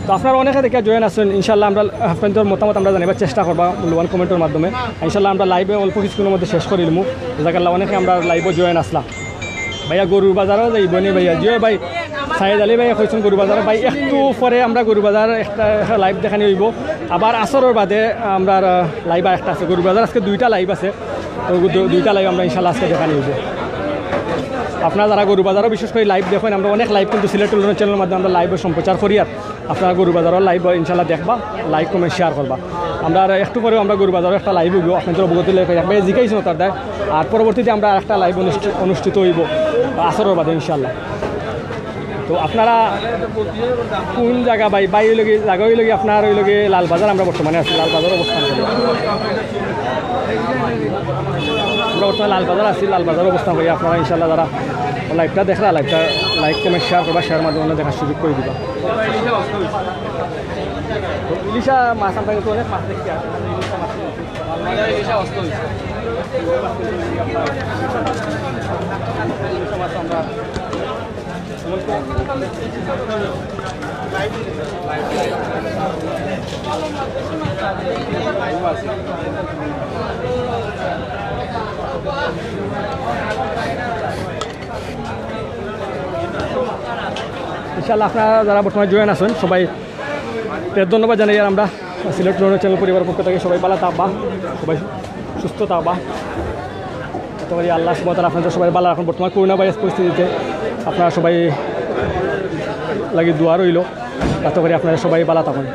তো আপনারা অনেকে দেখিয়া join আছইন, ইনশাল্লাহ আমরা আপনাদের মতামত আমরা জানাইবার চেষ্টা করবা মূল্যবান comment-র মাধ্যমে। ইনশাল্লাহ আমরা live-এ অল্প কিছুক্ষণর মধ্যে শেষ করি দিমু। জাজাকাল্লাহ, অনেকে আমরা live-ও join আছলা। ভাইয়া, গরুর বাজারও যাইবো নি ভাইয়া? জি ভাই, সাইদ আলী ভাইয়া কইছইন গরুর বাজার। ভাই, একটু পরে আমরা গরুর বাজার একটা, একটা live দেখানি অইবো। আবার আসরর বাদে আমরা, আহ, live আরেকটা আছে গরুর বাজার, আজকে দুইটা live আছে। তো দু-, দুইটা live আমরা ইনশাল্লাহ আজকে দেখানি অইবো। আপনারা যারা গরুর বাজারও বিশেষ করি live দেখইন, আমরা অনেক live কিন্তু সিলেট টেলিভিশন channel-র মাধ্যমে আমরা live-ও সম্প্রচার করি। আর আপনারা গরুর বাজারর live ইনশাল্লাহ দেখবা, like, comment, share করবা। আমরা আর একটু পরেও আমরা গরুর বাজারর একটা live অইবো, আপনাদের অবগত লই একবার জিকাইছি না তার দায়। আর পরবর্তীতে আমরা আরেকটা live অনুষ্ঠি-, অনুষ্ঠিত অইবো আসরর বাদে ইনশাল্লাহ। তো আপনারা কোন জাগা ভাই? ভাই অইলো গি, জাগা অইলো গি আপনার অইলো গি লালবাজার, আমরা বর্তমানে আছি লালবাজার অবস্থান করি। আমরা বর্তমানে লালবাজার আছি, লালবাজার অবস্থান করি। আপনারা ইনশাল্লাহ যারা live-টা দেখরা, live-টা like, comment, share করবা, share মাধ্যমে দেখার সুযোগ করি দিবা। তো ইলিশা মাছ আমরা কিন্তু অনেক মাছ দেখছি আর ইলিশা মাছ অস্ত অইছে। ইলিশা মাছ আমরা ইনশাআল্লাহ, আপনারা যারা বর্তমানে জয়েন আছেন, সবাই ধন্যবাদ জানাই। আর আমরা সিলেট রোড চ্যানেল পরিবার পক্ষ থেকে সবাই ভালা থাকবা, সবাই সুস্থ থাকবা। আশা করি আল্লাহ সুবহানাহু ওয়া তাআলা আপনাদের সবাই ভালা রাখুন। বর্তমান করোনা ভাইরাস পরিস্থিতিতে আপনারা সবাই লাগি দোয়া রইল। আশা করি আপনারা সবাই ভালা থাকুন।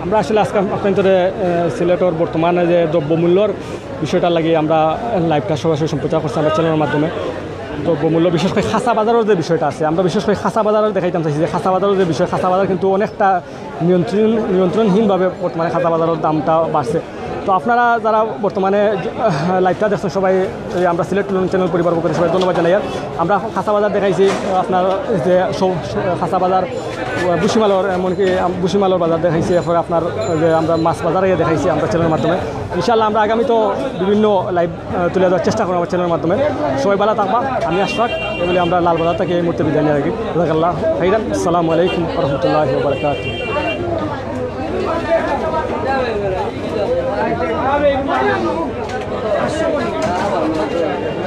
আমরা আসলে আজকে আপনাদের, আহ, সিলেটর বর্তমানে যে দ্রব্যমূল্যর বিষয়টা লাগি আমরা লাইভটা সরাসরি সম্প্রচার করছি আমরা চ্যানেলের মাধ্যমে। দ্রব্যমূল্য, বিশেষ করে খাসা বাজারের যে বিষয়টা আছে, আমরা বিশেষ করে খাসা বাজার দেখাইতাম চাইছি যে খাসা বাজারের যে বিষয়, খাসা বাজার কিন্তু অনেকটা নিয়ন্ত্রণ, নিয়ন্ত্রণহীনভাবে বর্তমানে খাসা বাজারের দামটা বাড়ছে। তো আপনারা যারা বর্তমানে, আহ, লাইভটা দেখছেন সবাই, এই আমরা সিলেট চ্যানেল পরিবার পক্ষ থেকে সবাই ধন্যবাদ জানাই। আর আমরা খাসা বাজার দেখাইছি, আপনার যে সব, সব খাসা বাজার, আহ, ভুসিমালর, এমনকি আম-, ভুসিমালর বাজার দেখাইছি, এরপরে আপনার ওই যে আমরা মাছ বাজারে দেখাইছি আমরা চ্যানেলের মাধ্যমে। ইনশাআল্লাহ আমরা আগামী তো বিভিন্ন লাইভ, আহ, তুলে দেওয়ার চেষ্টা করবো আমার চ্যানেলের মাধ্যমে। সবাই ভালা থাকবা, আমি আশফাক, এগুলি আমরা লালবাজার থেকে এই মুহূর্তে বিদায় নিয়ে রাখি। জাযাকাল্লাহ খাইরান। আসসালামু আলাইকুম ওয়া রাহমাতুল্লাহি ওয়া বারাকাতুহু।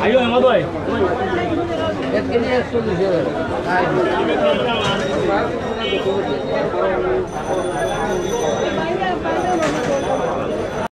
আইও, হেমন্ত ভাই।